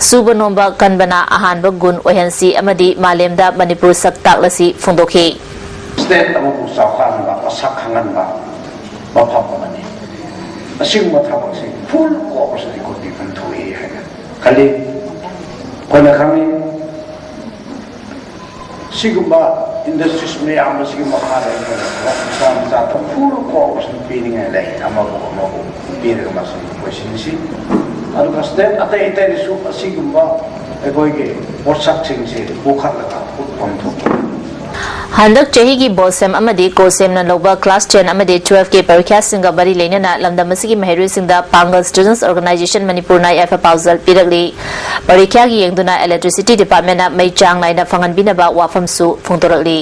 ꯁꯨꯕ ꯅꯣꯝꯕ ꯀꯟꯕꯅ ꯑꯍꯥꯟꯕ ꯒꯨꯟ ꯑꯣꯏꯍꯟꯁꯤ ꯑꯃꯗꯤ ꯃꯥꯂꯦꯝꯗ ꯃꯅꯤꯄꯨꯔ ꯁꯛ ꯇꯥꯛꯂꯁꯤ ꯐꯣꯡꯗꯣꯛꯈꯤ꯫ State ꯑꯃꯕꯨ ꯆꯥꯎꯈꯠꯍꯟꯕ, ꯃꯁꯛ ꯈꯪꯍꯟꯕ, ꯃꯐꯝ ꯑꯃꯅꯤ꯫ ꯑꯁꯤꯒꯨꯝꯕ ꯊꯕꯛꯁꯤ full cooperation ꯑꯩꯈꯣꯏ ꯄꯤꯐꯝ ꯊꯣꯛꯏ ꯍꯥꯏꯅ ꯈꯜꯂꯤ꯫ ꯑꯩꯈꯣꯏꯅ ꯈꯪꯏ, ꯁꯤꯒꯨꯝꯕ industries ꯃꯌꯥꯝ ꯑꯁꯤꯒꯤ ꯃꯈꯥꯗ ꯑꯩꯈꯣꯏꯅ ꯊꯕꯛ ꯃꯆꯥ ꯃꯆꯥ ꯇꯧ full cooperation ꯄꯤꯅꯤꯡꯉꯥꯏ ꯂꯩ꯫ ꯑꯃꯕꯨ ꯑꯃꯕꯨ ꯄꯤꯔꯒ ꯃꯁꯤ ꯂꯣꯏꯁꯤꯟꯁꯤ꯫ ꯑꯗꯨꯒ state ꯑꯇꯩ ꯑꯇꯩꯗꯁꯨ ꯑꯁꯤꯒꯨꯝꯕ ꯑꯩꯈꯣꯏꯒꯤ ꯄꯣꯠꯁꯛꯁꯤꯡꯁꯤ ꯄꯨꯈꯠꯂꯒ ꯎꯠꯐꯝ ꯊꯣꯛꯄ꯫ ꯍꯟꯗꯛ ꯆꯍꯤꯒꯤ ꯕꯣꯁꯦꯝ ꯑꯃꯗꯤ ꯀꯣꯁꯦꯝꯅ ꯂꯧꯕ class ten ꯑꯃꯗꯤ twelve ꯀꯤ ꯄꯔꯤꯈ꯭ꯌꯥꯁꯤꯡꯒ ꯃꯔꯤ ꯂꯩꯅꯅ ꯂꯝꯗꯝ ꯑꯁꯤꯒꯤ ꯃꯍꯩꯔꯣꯏꯁꯤꯡꯗ ꯄꯥꯡꯒꯜ Students Organization ꯃꯅꯤꯄꯨꯔꯅ ꯌꯥꯏꯐ ꯄꯥꯎꯖꯦꯜ ꯄꯤꯔꯛꯂꯤ꯫ ꯄꯔꯤꯈ꯭ꯌꯥꯒꯤ ꯌꯦꯡꯗꯨꯅ Electricity Departmentꯅ ꯃꯩ ꯆꯥꯡ ꯅꯥꯏꯅ ꯐꯪꯍꯟꯕꯤꯅꯕ ꯋꯥꯐꯝꯁꯨ ꯐꯣꯡꯗꯣꯔꯛꯂꯤ꯫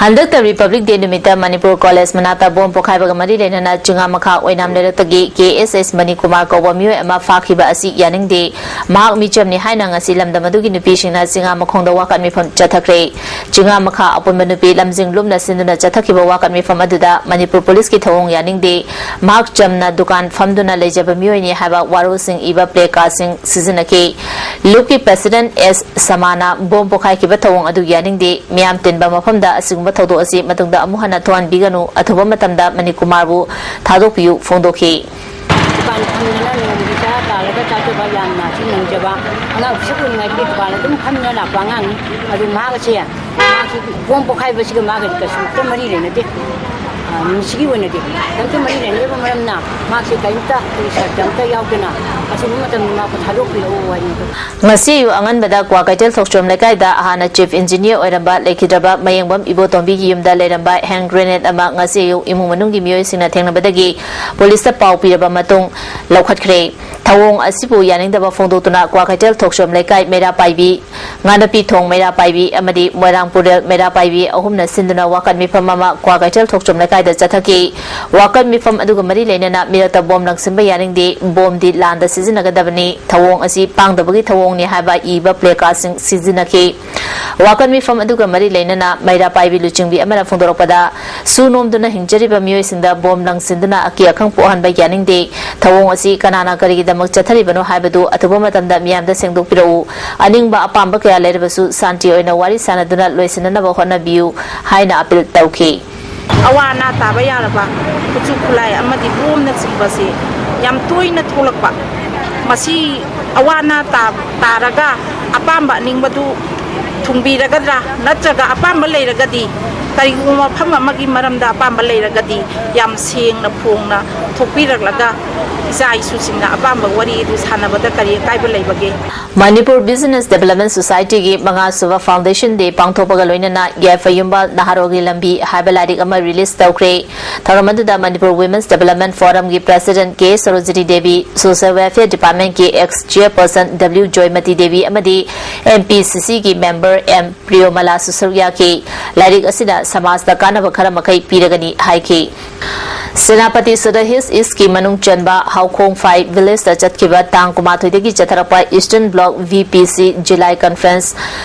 ꯍꯟꯗꯛꯇ Republic Day ꯅꯨꯃꯤꯠꯇ ꯃꯅꯤꯄꯨꯔ ꯀꯣꯂꯦꯖ ꯃꯅꯥꯛꯇ ꯕꯣꯝ ꯄꯣꯈꯥꯏꯕꯒ ꯃꯔꯤ ꯂꯩꯅꯅ ꯆꯤꯉꯥꯃꯈꯥ ꯑꯣꯏꯅꯥꯝ ꯂꯩꯔꯛꯇꯒꯤ ꯀꯦ ꯑꯦꯁ ꯑꯦꯁ ꯃꯅꯤꯀꯨꯃꯥꯔ ꯀꯧꯕ ꯃꯤꯑꯣꯏ ꯑꯃ ꯐꯥꯈꯤꯕ ꯑꯁꯤ ꯌꯥꯅꯤꯡꯗꯦ꯫ ꯃꯍꯥꯛ ꯃꯤꯆꯝꯅꯤ ꯍꯥꯏꯅ ꯉꯁꯤ ꯂꯝꯗꯝ ꯑꯗꯨꯒꯤ ꯅꯨꯄꯤꯁꯤꯡꯅ ꯆꯤꯉꯥꯃꯈꯣꯡꯗ ꯋꯥꯀꯠ ꯃꯤꯐꯝ ꯆꯠꯊꯈ꯭ꯔꯦ꯫ ꯆꯤꯉꯥꯃꯈꯥ ꯑꯄꯨꯟꯕ ꯅꯨꯄꯤ ꯂꯝꯖꯤꯡ ꯂꯨꯝꯅ ꯁꯤꯟꯗꯨꯅ ꯆꯠꯊꯈꯤꯕ ꯋꯥꯀꯠ ꯃꯤꯐꯝ ꯑꯗꯨꯗ ꯃꯅꯤꯄꯨꯔ ꯄꯨꯂꯤꯁꯀꯤ ꯊꯧꯑꯣꯡ ꯌꯥꯅꯤꯡꯗꯦ꯫ ꯃꯍꯥꯛ ꯆꯝꯅ ꯗꯨꯀꯥꯟ ꯐꯝꯗꯨꯅ ꯂꯩꯖꯕ ꯃꯤꯑꯣꯏꯅꯤ ꯍꯥꯏꯕ ꯋꯥꯔꯣꯜꯁꯤꯡ ꯏꯕ placardꯁꯤꯡ ꯁꯤꯖꯤꯟꯅꯈꯤ꯫ ꯂꯨꯞꯀꯤ President ꯑꯦꯁ ꯁꯃꯥꯅ ꯕꯣꯝ ꯄꯣꯈꯥꯏꯈꯤꯕ ꯊꯧꯑꯣꯡ ꯑꯗꯨ ꯌꯥꯅꯤꯡꯗꯦ꯫ ꯃꯤꯌꯥꯝ ꯇꯤꯟꯕ ꯃꯐꯝꯗ ꯑꯁꯤꯒꯨꯝꯕ ꯊꯧꯗꯣꯛ ꯑꯁꯤ ꯃꯇꯨꯡꯗ ꯑꯃꯨꯛ ꯍꯟꯅ ꯊꯣꯛꯍꯟꯕꯤꯒꯅꯨ꯫ ꯑꯊꯨꯕ ꯃꯇꯝꯗ ꯃꯅꯤꯀꯨꯃꯥꯔꯕꯨ ꯊꯥꯗꯣꯛꯄꯤꯌꯨ ꯐꯣꯡꯗꯣꯛꯈꯤ꯫ ꯗꯨꯀꯥꯟ ꯐꯝꯗꯅ ꯅꯣꯡꯃꯒꯤ ꯆꯔꯥ ꯇꯥꯜꯂꯒ ꯆꯥꯖꯕ ꯌꯥꯝꯅꯁꯨ ꯅꯪꯖꯕ ꯑꯉꯥꯡ ꯄꯤꯁꯛ ꯑꯣꯏꯔꯤꯉꯩꯗꯒꯤ ꯗꯨꯀꯥꯟ ꯑꯗꯨꯝ ꯐꯝꯗꯨꯅ ꯂꯥꯛꯄ ꯑꯉꯥꯡꯅꯤ꯫ ꯑꯗꯨ ꯃꯍꯥꯛ ꯑꯁꯦ ꯃꯍꯥꯛꯁꯤ ꯕꯣꯝ ꯄꯣꯈꯥꯏꯕꯁꯤꯒ ꯃꯥꯒꯗꯤ ꯀꯩꯁꯨꯝꯇ ꯃꯔꯤ ꯂꯩꯅꯗꯦ꯫ ꯃꯤꯁꯤꯒꯤ ꯑꯣꯏꯅꯗꯤ ꯀꯔꯤꯝꯇ ꯃꯔꯤ ꯂꯩꯅꯗꯕ ꯃꯔꯝꯅ ꯃꯍꯥꯛꯁꯦ ꯀꯔꯤꯝꯇ ꯑꯩꯈꯣꯏꯒꯤ ꯁꯔꯇ ꯑꯝꯇ ꯌꯥꯎꯗꯅ ꯁꯤꯒꯨꯝꯕ ꯃꯇꯝꯗ ꯃꯥ ꯊꯥꯗꯣꯛꯄꯤꯔꯛꯎ ꯍꯥꯏꯅꯤꯡꯕ꯫ ꯉꯁꯤ ꯑꯌꯨꯛ ꯑꯉꯟꯕꯗ ꯀ꯭ꯋꯥꯀꯩꯊꯦꯜ ꯊꯣꯛꯆꯣꯝ ꯂꯩꯀꯥꯏꯗ ꯍꯥꯟꯅ ꯆꯤꯐ ꯏꯟꯖꯤꯅꯤꯌꯔ ꯑꯣꯏꯔꯝꯕ ꯂꯩꯈꯤꯗ꯭ꯔꯕ ꯃꯌꯦꯡꯕꯝ ꯏꯕꯣꯇꯣꯝꯕꯤꯒꯤ ꯌꯨꯝꯗ ꯂꯩꯔꯝꯕ ꯍꯦꯟ ꯒ꯭ꯔꯦꯅꯦꯗ ꯑꯃ ꯉꯁꯤ ꯑꯌꯨꯛ ꯏꯃꯨꯡ ꯃꯅꯨꯡꯒꯤ ꯃꯤꯑꯣꯏꯁꯤꯡꯅ ꯊꯦꯡꯅꯕꯗꯒꯤ ꯄꯨꯂꯤꯁꯇ ꯄꯥꯎ ꯄꯤꯔꯕ ꯃꯇꯨꯡ ꯂꯧꯈꯠꯈ꯭ꯔꯦ꯫ ꯊꯧꯑꯣꯡ ꯑꯁꯤꯕꯨ ꯌꯥꯅꯤꯡꯗꯕ ꯐꯣꯡꯗꯣꯛꯇꯨꯅ ꯀ꯭ꯋꯥꯀꯩꯊꯦꯜ ꯊꯣꯛꯆꯣꯝ ꯂꯩꯀꯥꯏ ꯃꯩꯔꯥ ꯄꯥꯏꯕꯤ, ꯉꯥꯅꯄꯤ ꯊꯣꯡ ꯃꯩꯔꯥ ꯄꯥꯏꯕꯤ ꯑꯃꯗꯤ ꯃꯣꯏꯔꯥꯡ ꯄꯨꯔꯦꯜ ꯃꯩꯔꯥ ꯄꯥꯏꯕꯤ ꯑꯍꯨꯝꯅ ꯁꯤꯟꯗꯨꯅ ꯋꯥꯀꯠ ꯃꯤꯐꯝ ꯑꯃ ꯀ꯭ꯋꯥꯀꯩꯊꯦꯜ ꯊꯣꯛꯆꯣꯝ ꯂꯩꯀꯥꯏꯗ ꯆꯠꯊꯈꯤ꯫ ꯋꯥꯀꯠ ꯃꯤꯐꯝ ꯑꯗꯨꯒ ꯃꯔꯤ ꯂꯩꯅꯅ ꯃꯤꯔꯛꯇ ꯕꯣꯝ ꯂꯪꯁꯤꯟꯕ ꯌꯥꯅꯤꯡꯗꯦ, ꯕꯣꯝꯗꯤ ꯂꯥꯟꯗ ꯁꯤꯖꯤꯟꯅꯒꯗꯕꯅꯤ, ꯊꯧꯑꯣꯡ ꯑꯁꯤ ꯄꯥꯡꯗꯕꯒꯤ ꯊꯧꯑꯣꯡꯅꯤ ꯍꯥꯏꯕ ꯏꯕ ꯄ꯭ꯂꯦꯀꯥꯔꯗꯁꯤꯡ ꯁꯤꯖꯤꯟꯅꯈꯤ꯫ ꯋꯥꯀꯠ ꯃꯤꯐꯝ ꯑꯗꯨꯒ ꯃꯔꯤ ꯂꯩꯅꯅ ꯃꯩꯔꯥ ꯄꯥꯏꯕꯤ ꯂꯨꯆꯤꯡꯕꯤ ꯑꯃꯅ ꯐꯣꯡꯗꯣꯔꯛꯄꯗ, ꯁꯨ ꯅꯣꯝꯗꯨꯅ ꯍꯤꯡꯖꯔꯤꯕ ꯃꯤꯑꯣꯏꯁꯤꯡꯗ ꯕꯣꯝ ꯂꯪꯁꯤꯟꯗꯨꯅ ꯑꯀꯤ ꯑꯈꯪ ꯄꯣꯛꯍꯟꯕ ꯌꯥꯅꯤꯡꯗꯦ꯫ ꯊꯧꯑꯣꯡ ꯑꯁꯤ ꯀꯅꯥꯅ ꯀꯔꯤꯒꯤꯗꯃꯛ ꯆꯠꯊꯔꯤꯕꯅꯣ ꯍꯥꯏꯕꯗꯨ ꯑꯊꯨꯕ ꯃꯇꯝꯗ ꯃꯤꯌꯥꯝꯗ ꯁꯦꯡꯗꯣꯛꯄꯤꯔꯛꯎ꯫ ꯑꯅꯤꯡꯕ ꯑꯄꯥꯝꯕ ꯀꯌꯥ ꯂꯩꯔꯕꯁꯨ ꯁꯥꯟꯇꯤ ꯑꯣꯏꯅ ꯋꯥꯔꯤ ꯁꯥꯟꯅꯗꯨꯅ ꯂꯣꯏꯁꯤꯟꯅꯅꯕ ꯍꯣꯠꯅꯕꯤꯌꯨ ꯍꯥꯏꯅ ꯑꯄꯤꯜ ꯇꯧꯈꯤ꯫ ꯑꯋꯥ ꯑꯅꯥ ꯇꯥꯕ ꯌꯥꯔꯕ ꯈꯨꯠꯁꯨ ꯈꯨꯠꯂꯥꯏ ꯑꯃꯗꯤ ꯕꯣꯝꯅꯆꯤꯡꯕꯁꯤ ꯌꯥꯝ ꯇꯣꯏꯅ ꯊꯣꯛꯂꯛꯄ, ꯃꯁꯤ ꯑꯋꯥ ꯑꯅꯥ ꯇꯥ-, ꯇꯥꯔꯒ ꯑꯄꯥꯝꯕ ꯑꯅꯤꯡꯕꯗꯨ ꯊꯨꯡꯕꯤꯔꯒꯗ꯭ꯔꯥ? ꯅꯠꯇ꯭ꯔꯒ ꯑꯄꯥꯝꯕ ꯂꯩꯔꯒꯗꯤ, ꯀꯔꯤꯒꯨꯝꯕ ꯃꯐꯝ ꯑꯃꯒꯤ ꯃꯔꯝꯗ ꯑꯄꯥꯝꯕ ꯂꯩꯔꯒꯗꯤ, ꯌꯥꯝ ꯁꯦꯡꯅ ꯐꯣꯡꯅ ꯊꯣꯛꯄꯤꯔꯛꯂꯒ ꯏꯆꯥ ꯏꯁꯨꯁꯤꯡꯅ ꯑꯄꯥꯝꯕ ꯋꯥꯔꯤ ꯑꯗꯨ ꯁꯥꯟꯅꯕꯗ ꯀꯔꯤ ꯑꯀꯥꯏꯕ ꯂꯩꯕꯒꯦ? ꯃꯅꯤꯄꯨꯔ ꯕꯤꯖꯤꯅꯦꯁ ꯗꯦꯕꯂꯞꯃꯦꯟ ꯁꯣꯁꯥꯏꯇꯤꯒꯤ ꯃꯉꯥꯁꯨꯕ ꯐꯥꯎꯟꯗꯦꯁꯟ ꯗꯦ ꯄꯥꯡꯊꯣꯛꯄꯒ ꯂꯣꯏꯅꯅ ꯌꯥꯏꯐ ꯌꯨꯝꯕꯥꯜ ꯅꯍꯥꯔꯣꯜꯒꯤ ꯂꯝꯕꯤ ꯍꯥꯏꯕ ꯂꯥꯏꯔꯤꯛ ꯑꯃ ꯔꯤꯂꯤꯖ ꯇꯧꯈ꯭ꯔꯦ꯫ ꯊꯧꯔꯝ ꯑꯗꯨꯗ ꯃꯅꯤꯄꯨꯔ ꯋꯤꯃꯦꯟꯁ ꯗꯦꯕꯂꯞꯃꯦꯟ ꯐꯣꯔꯝꯒꯤ president K Sarojini Devi, social welfare ꯗꯤꯄꯥꯔꯠꯃꯦꯟꯠꯀꯤ ex chairperson W Joymati Devi ꯑꯃꯗꯤ ꯑꯦꯝ ꯄꯤ ꯁꯤ ꯁꯤꯒꯤ ꯃꯦꯝꯕꯔ ꯑꯦꯝ ꯄ꯭ꯔꯤꯌꯣꯃꯂꯥꯁꯨ ꯁꯔꯨꯛ ꯌꯥꯈꯤ꯫ ꯂꯥꯏꯔꯤꯛ ꯑꯁꯤꯅ ꯁꯃꯥꯖꯇ ꯀꯥꯟꯅꯕ ꯈꯔ ꯃꯈꯩ ꯄꯤꯔꯒꯅꯤ ꯍꯥꯏꯈꯤ꯫ ꯁꯦꯅꯥꯄꯇꯤ ꯁꯗꯔ ꯍꯤꯜꯁ ꯏꯁꯀꯤ ꯃꯅꯨꯡ ꯆꯟꯕ ꯍꯥꯎꯈꯣꯡꯐꯥꯏ ꯚꯤꯂꯦꯖꯇ ꯆꯠꯈꯤꯕ ꯇꯥꯡ ꯀꯨꯟꯃꯥꯊꯣꯏꯗꯒꯤ ꯆꯠꯊꯔꯛꯄ ꯏꯁꯇꯔꯟ ꯕ꯭ꯂꯣꯛ ꯚꯤ ꯄꯤ ꯁꯤ ꯖꯤꯂꯥꯏ ꯀꯟꯐꯔꯦꯟꯁ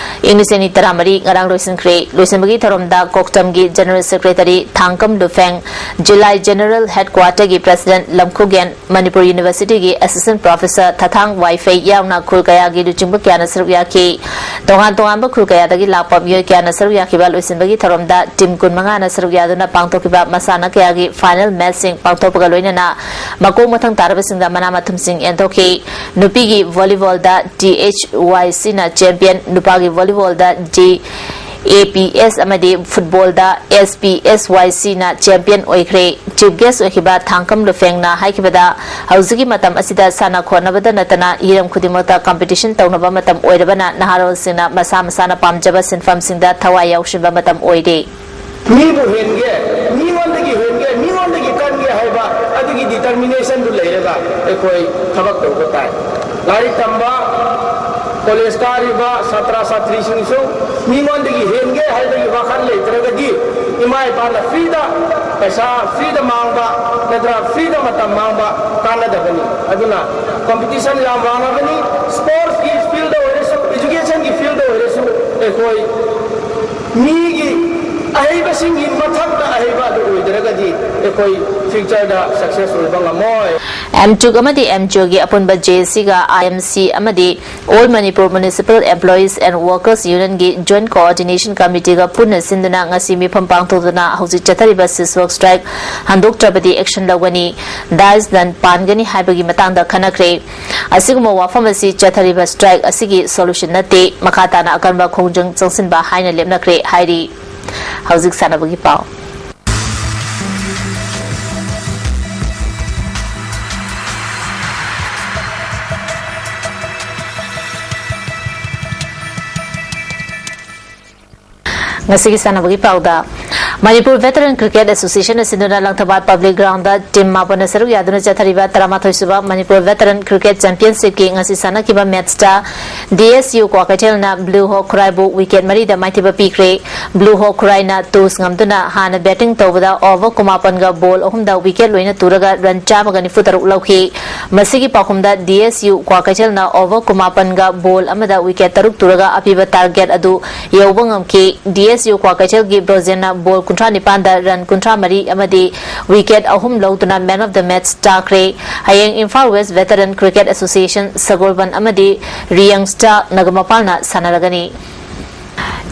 ꯏꯪ ꯂꯤꯁꯤꯡ ꯑꯅꯤ ꯇꯔꯥꯃꯔꯤ ꯉꯔꯥꯡ ꯂꯣꯏꯁꯤꯟꯈ꯭ꯔꯦ꯫ ꯂꯣꯏꯁꯤꯟꯕꯒꯤ ꯊꯧꯔꯝꯗ ꯀꯣꯛꯇꯝꯒꯤ ꯖꯦꯅꯔꯦꯜ ꯁꯦꯀ꯭ꯔꯦꯇꯔꯤ ꯊꯥꯡꯀꯝ ꯂꯨꯐꯦꯡ, ꯖꯤꯂꯥꯏ ꯖꯦꯅꯔꯦꯜ ꯍꯦꯗꯀ꯭ꯋꯥꯇꯔꯒꯤ ꯄ꯭ꯔꯦꯁꯤꯗꯦꯟꯠ ꯂꯝꯈꯨꯒꯦꯟ, ꯃꯅꯤꯄꯨꯔ ꯌꯨꯅꯤꯚꯔꯁꯤꯇꯤꯒꯤ ꯑꯦꯁꯤꯁꯇꯦꯟꯠ ꯄ꯭ꯔꯣꯐꯦꯁꯔ ꯊꯥꯊꯥꯡ ꯋꯥꯏꯐꯩ ꯌꯥꯎꯅ ꯈꯨꯜ ꯀꯌꯥꯒꯤ ꯂꯨꯆꯤꯡꯕ ꯀꯌꯥꯅ ꯁꯔꯨꯛ ꯌꯥꯈꯤ꯫ ꯇꯣꯉꯥꯟ ꯇꯣꯉꯥꯟꯕ ꯈꯨꯜ ꯀꯌꯥꯗꯒꯤ ꯂꯥꯛꯄ ꯃꯤꯑꯣꯏ ꯀꯌꯥꯅ ꯁꯔꯨꯛ ꯌꯥꯈꯤꯕ ꯂꯣꯏꯁꯤꯟꯕꯒꯤ ꯊꯧꯔꯝꯗ ꯇꯤꯝ ꯀꯨꯟꯃꯉꯥꯅ ꯁꯔꯨꯛ ꯌꯥꯗꯨꯅ ꯄꯥꯡꯊꯣꯛꯈꯤꯕ ꯃꯁꯥꯟꯅ ꯀꯌꯥꯒꯤ ꯐꯥꯏꯅꯦꯜ ꯃꯦꯆꯁꯤꯡ ꯄꯥꯡꯊꯣꯛꯄꯒ ꯂꯣꯏꯅꯅ ꯃꯀꯣꯛ ꯃꯊꯪ ꯇꯥꯔꯕꯁꯤꯡꯗ ꯃꯅꯥ ꯃꯊꯨꯝꯁꯤꯡ ꯌꯦꯟꯊꯣꯛꯈꯤ꯫ ꯅꯨꯄꯤꯒꯤ ꯚꯣꯂꯤꯕꯣꯜꯗ ꯇꯤ ꯑꯩꯆ ꯋꯥꯏ ꯁꯤꯅ ꯆꯦꯝꯄꯤꯌꯟ, ꯅꯨꯄꯥꯒꯤ ꯚꯣꯂꯤꯕꯣꯜꯗ ꯖꯤ ꯑꯦ ꯄꯤ ꯑꯦꯁ ꯑꯃꯗꯤ ꯐꯨꯠꯕꯣꯜꯗ ꯑꯦꯁ ꯄꯤ ꯑꯦꯁ ꯋꯥꯏ ꯁꯤꯅ ꯆꯦꯝꯄꯤꯌꯟ ꯑꯣꯏꯈ꯭ꯔꯦ꯫ ꯆꯤꯐ ꯒꯦꯁ ꯑꯣꯏꯈꯤꯕ ꯊꯥꯡꯀꯝ ꯂꯨꯐꯦꯡꯅ ꯍꯥꯏꯈꯤꯕꯗ, ꯍꯧꯖꯤꯛꯀꯤ ꯃꯇꯝ ꯑꯁꯤꯗ ꯁꯥꯟꯅ ꯈꯣꯠꯅꯕꯗ ꯅꯠꯇꯅ ꯍꯤꯔꯝ ꯈꯨꯗꯤꯡꯃꯛꯇ ꯀꯝꯄꯤꯇꯤꯁꯟ ꯇꯧꯅꯕ ꯃꯇꯝ ꯑꯣꯏꯔꯕꯅ, ꯅꯍꯥꯔꯣꯜꯁꯤꯡꯅ ꯃꯁꯥ ꯃꯁꯥꯅ ꯄꯥꯝꯖꯕ ꯁꯤꯟꯐꯝꯁꯤꯡꯗ ꯊꯋꯥꯏ ꯌꯥꯎꯁꯤꯟꯕ ꯃꯇꯝ ꯑꯣꯏꯔꯦ꯫ ꯃꯤꯕꯨ ꯍꯦꯟꯒꯦ, ꯃꯤꯉꯣꯟꯗꯒꯤ ꯍꯦꯟꯒꯦ, ꯃꯤꯉꯣꯟꯗꯒꯤ ꯀꯟꯒꯦ ꯍꯥꯏꯕ ꯑꯗꯨꯒꯤ ꯗꯤꯇꯔꯃꯤꯅꯦꯁꯟꯗꯨ ꯂꯩꯔꯒ ꯑꯩꯈꯣꯏ ꯊꯕꯛ ꯇꯧꯕ ꯇꯥꯏ꯫ ꯂꯥꯏꯔꯤꯛ ꯇꯝꯕ, ꯀꯣꯂꯦꯖ ꯀꯥꯔꯤꯕ ꯁꯥꯇ꯭ꯔ ꯁꯥꯇ꯭ꯔꯤꯁꯤꯡꯁꯨ ꯃꯤꯉꯣꯟꯗꯒꯤ ꯍꯦꯟꯒꯦ ꯍꯥꯏꯕꯒꯤ ꯋꯥꯈꯜ ꯂꯩꯇ꯭ꯔꯒꯗꯤ, ꯏꯃꯥ ꯏꯄꯥꯅ ꯐ꯭ꯔꯤꯗ ꯄꯩꯁꯥ, ꯐ꯭ꯔꯤꯗ ꯃꯥꯡꯕ ꯅꯠꯇ꯭ꯔꯒ ꯐ꯭ꯔꯤꯗ ꯃꯇꯝ ꯃꯥꯡꯕ ꯀꯥꯟꯅꯗꯕꯅꯤ꯫ ꯑꯗꯨꯅ ꯀꯝꯄꯤꯇꯤꯁꯟ ꯌꯥꯝ ꯋꯥꯡꯉꯕꯅꯤ꯫ ꯁ꯭ꯄꯣꯔꯠꯁꯀꯤ ꯐꯤꯜꯗ ꯑꯣꯏꯔꯁꯨ, ꯏꯖꯨꯀꯦꯁꯟꯒꯤ ꯐꯤꯜꯗ ꯑꯣꯏꯔꯁꯨ, ꯑꯩꯈꯣꯏ ꯃꯤꯒꯤ ꯑꯍꯩꯕꯁꯤꯡꯒꯤ ꯃꯊꯛꯇ ꯑꯍꯩꯕ ꯑꯗꯨ ꯑꯣꯏꯗ꯭ꯔꯒꯗꯤ ꯑꯩꯈꯣꯏ ꯐ꯭ꯌꯨꯆꯔꯗ ꯁꯛꯁꯦꯁ ꯑꯣꯏꯕ ꯉꯝꯃꯣꯏ꯫ ꯑꯦꯝ ꯇꯨꯛ ꯑꯃꯗꯤ ꯑꯦꯝ ꯖꯤ ꯑꯣꯒꯤ ꯑꯄꯨꯟꯕ ꯖꯦ ꯑꯦ ꯁꯤꯒ ꯑꯥꯏ ꯑꯦꯝ ꯁꯤ ꯑꯃꯗꯤ All Manipur Municipal Employees and Workers Unionꯒꯤ Joint Coordination Committeeꯒ ꯄꯨꯟꯅ ꯁꯤꯟꯗꯨꯅ ꯉꯁꯤ ꯃꯤꯐꯝ ꯄꯥꯡꯊꯣꯛꯇꯨꯅ ꯍꯧꯖꯤꯛ ꯆꯠꯊꯔꯤꯕ ꯁꯤꯁꯋꯔꯛ ꯁ꯭ꯇ꯭ꯔꯥꯏꯛ ꯍꯟꯗꯣꯛꯇ꯭ꯔꯕꯗꯤ ꯑꯦꯛꯁꯟ ꯂꯧꯒꯅꯤ, ꯗꯥꯏꯁ ꯗꯟ ꯄꯥꯟꯒꯅꯤ ꯍꯥꯏꯕꯒꯤ ꯃꯇꯥꯡꯗ ꯈꯟꯅꯈ꯭ꯔꯦ꯫ ꯑꯁꯤꯒꯨꯝꯕ ꯋꯥꯐꯝ ꯑꯁꯤ ꯆꯠꯊꯔꯤꯕ ꯁ꯭ꯇ꯭ꯔꯥꯏꯛ ꯑꯁꯤꯒꯤ ꯁꯣꯂꯨꯁꯟ ꯅꯠꯇꯦ, ꯃꯈꯥ ꯇꯥꯅ ꯑꯀꯟꯕ ꯈꯣꯡꯖꯪ ꯆꯪꯁꯤꯟꯕ ꯍꯥꯏꯅ ꯂꯦꯞꯅꯈ꯭ꯔꯦ ꯍꯥꯏꯔꯤ꯫ ꯍꯧꯖꯤꯛ ꯁꯥꯟꯅꯕꯒꯤ ꯄꯥꯎ꯫ ꯉꯁꯤꯒꯤ ꯁꯥꯟꯅꯕꯒꯤ ꯄꯥꯎꯗ, ꯃꯅꯤꯄꯨꯔ ꯚꯦꯇꯔꯟ ꯀ꯭ꯔꯤꯀꯦꯠ ꯑꯦꯁꯣꯁꯤꯌꯦꯁꯟꯅ ꯁꯤꯟꯗꯨꯅ ꯂꯪꯊꯕꯥꯜ ꯄꯕ꯭ꯂꯤꯛ ꯒ꯭ꯔꯥꯎꯟꯗ ꯇꯤꯝ ꯃꯥꯄꯟꯅ ꯁꯔꯨꯛ ꯌꯥꯗꯨꯅ ꯆꯠꯊꯔꯤꯕ ꯇꯔꯥꯃꯥꯊꯣꯏ ꯁꯨꯕ ꯃꯅꯤꯄꯨꯔ ꯚꯦꯇꯔꯟ ꯀ꯭ꯔꯤꯀꯦꯠ ꯆꯦꯝꯄꯤꯌꯟꯁꯤꯞꯀꯤ ꯉꯁꯤ ꯁꯥꯟꯅꯈꯤꯕ ꯃꯦꯠꯁꯇ ꯗꯤ ꯑꯦꯁ ꯌꯨ ꯀ꯭ꯋꯥꯀꯩꯊꯦꯜꯅ ꯕ꯭ꯂꯨ ꯍꯣꯛ ꯈꯨꯔꯥꯏꯕꯨ ꯋꯤꯀꯦꯠ ꯃꯔꯤꯗ ꯃꯥꯏꯊꯤꯕ ꯄꯤꯈ꯭ꯔꯦ꯫ ꯕ꯭ꯂꯨ ꯍꯣꯛ ꯈꯨꯔꯥꯏꯅ ꯇꯣꯁ ꯉꯝꯗꯨꯅ ꯍꯥꯟꯅ ꯕꯦꯇꯤꯡ ꯇꯧꯕꯗ ꯑꯣꯚꯔ ꯀꯨꯟꯃꯥꯄꯟꯒ ꯕꯣꯜ ꯑꯍꯨꯝꯗ ꯋꯤꯀꯦꯠ ꯂꯣꯏꯅ ꯇꯨꯔꯒ ꯔꯟ ꯆꯥꯝꯃꯒ ꯅꯤꯐꯨ ꯇꯔꯨꯛ ꯂꯧꯈꯤ꯫ ꯃꯁꯤꯒꯤ ꯄꯥꯎꯈꯨꯝꯗ ꯗꯤ ꯑꯦꯁ ꯌꯨ ꯀ꯭ꯋꯥꯀꯩꯊꯦꯜꯅ ꯑꯣꯚꯔ ꯀꯨꯟꯃꯥꯄꯟꯒ ꯕꯣꯜ ꯑꯃꯗ ꯋꯤꯀꯦꯠ ꯇꯔꯨꯛ ꯇꯨꯔꯒ ꯑꯄꯤꯕ ꯇꯥꯔꯒꯦꯠ ꯑꯗꯨ ꯌꯧꯕ ꯉꯝꯈꯤ꯫ ꯗꯤ ꯑꯦꯁ ꯌꯨ ꯀ꯭ꯋꯥꯀꯩꯊꯦꯜꯒꯤ ꯕ꯭ꯔꯣꯖꯦꯟꯅ ꯕꯣꯜ ꯀꯨꯟꯊ꯭ꯔꯥ ꯅꯤꯄꯥꯟꯗ ꯔꯟ ꯀꯨꯟꯊ꯭ꯔꯥ ꯃꯔꯤ ꯑꯃꯗꯤ ꯋꯤꯀꯦꯠ ꯑꯍꯨꯝ ꯂꯧꯗꯨꯅ ꯃꯦꯟ ꯑꯣꯐ ꯗ ꯃꯦꯠꯆ ꯇꯥꯈ꯭ꯔꯦ꯫ ꯍꯌꯦꯡ ꯏꯝꯐꯥꯜ ꯋꯦꯁ ꯚꯦꯇꯔꯟ ꯀ꯭ꯔꯤꯀꯦꯠ ꯑꯦꯁꯣꯁꯤꯌꯦꯁꯟ ꯁꯒꯣꯜꯕꯟ ꯑꯃꯗꯤ ꯔꯤꯌꯪꯁꯇ ꯅꯒꯃꯄꯥꯜꯅ ꯁꯥꯟꯅꯔꯒꯅꯤ꯫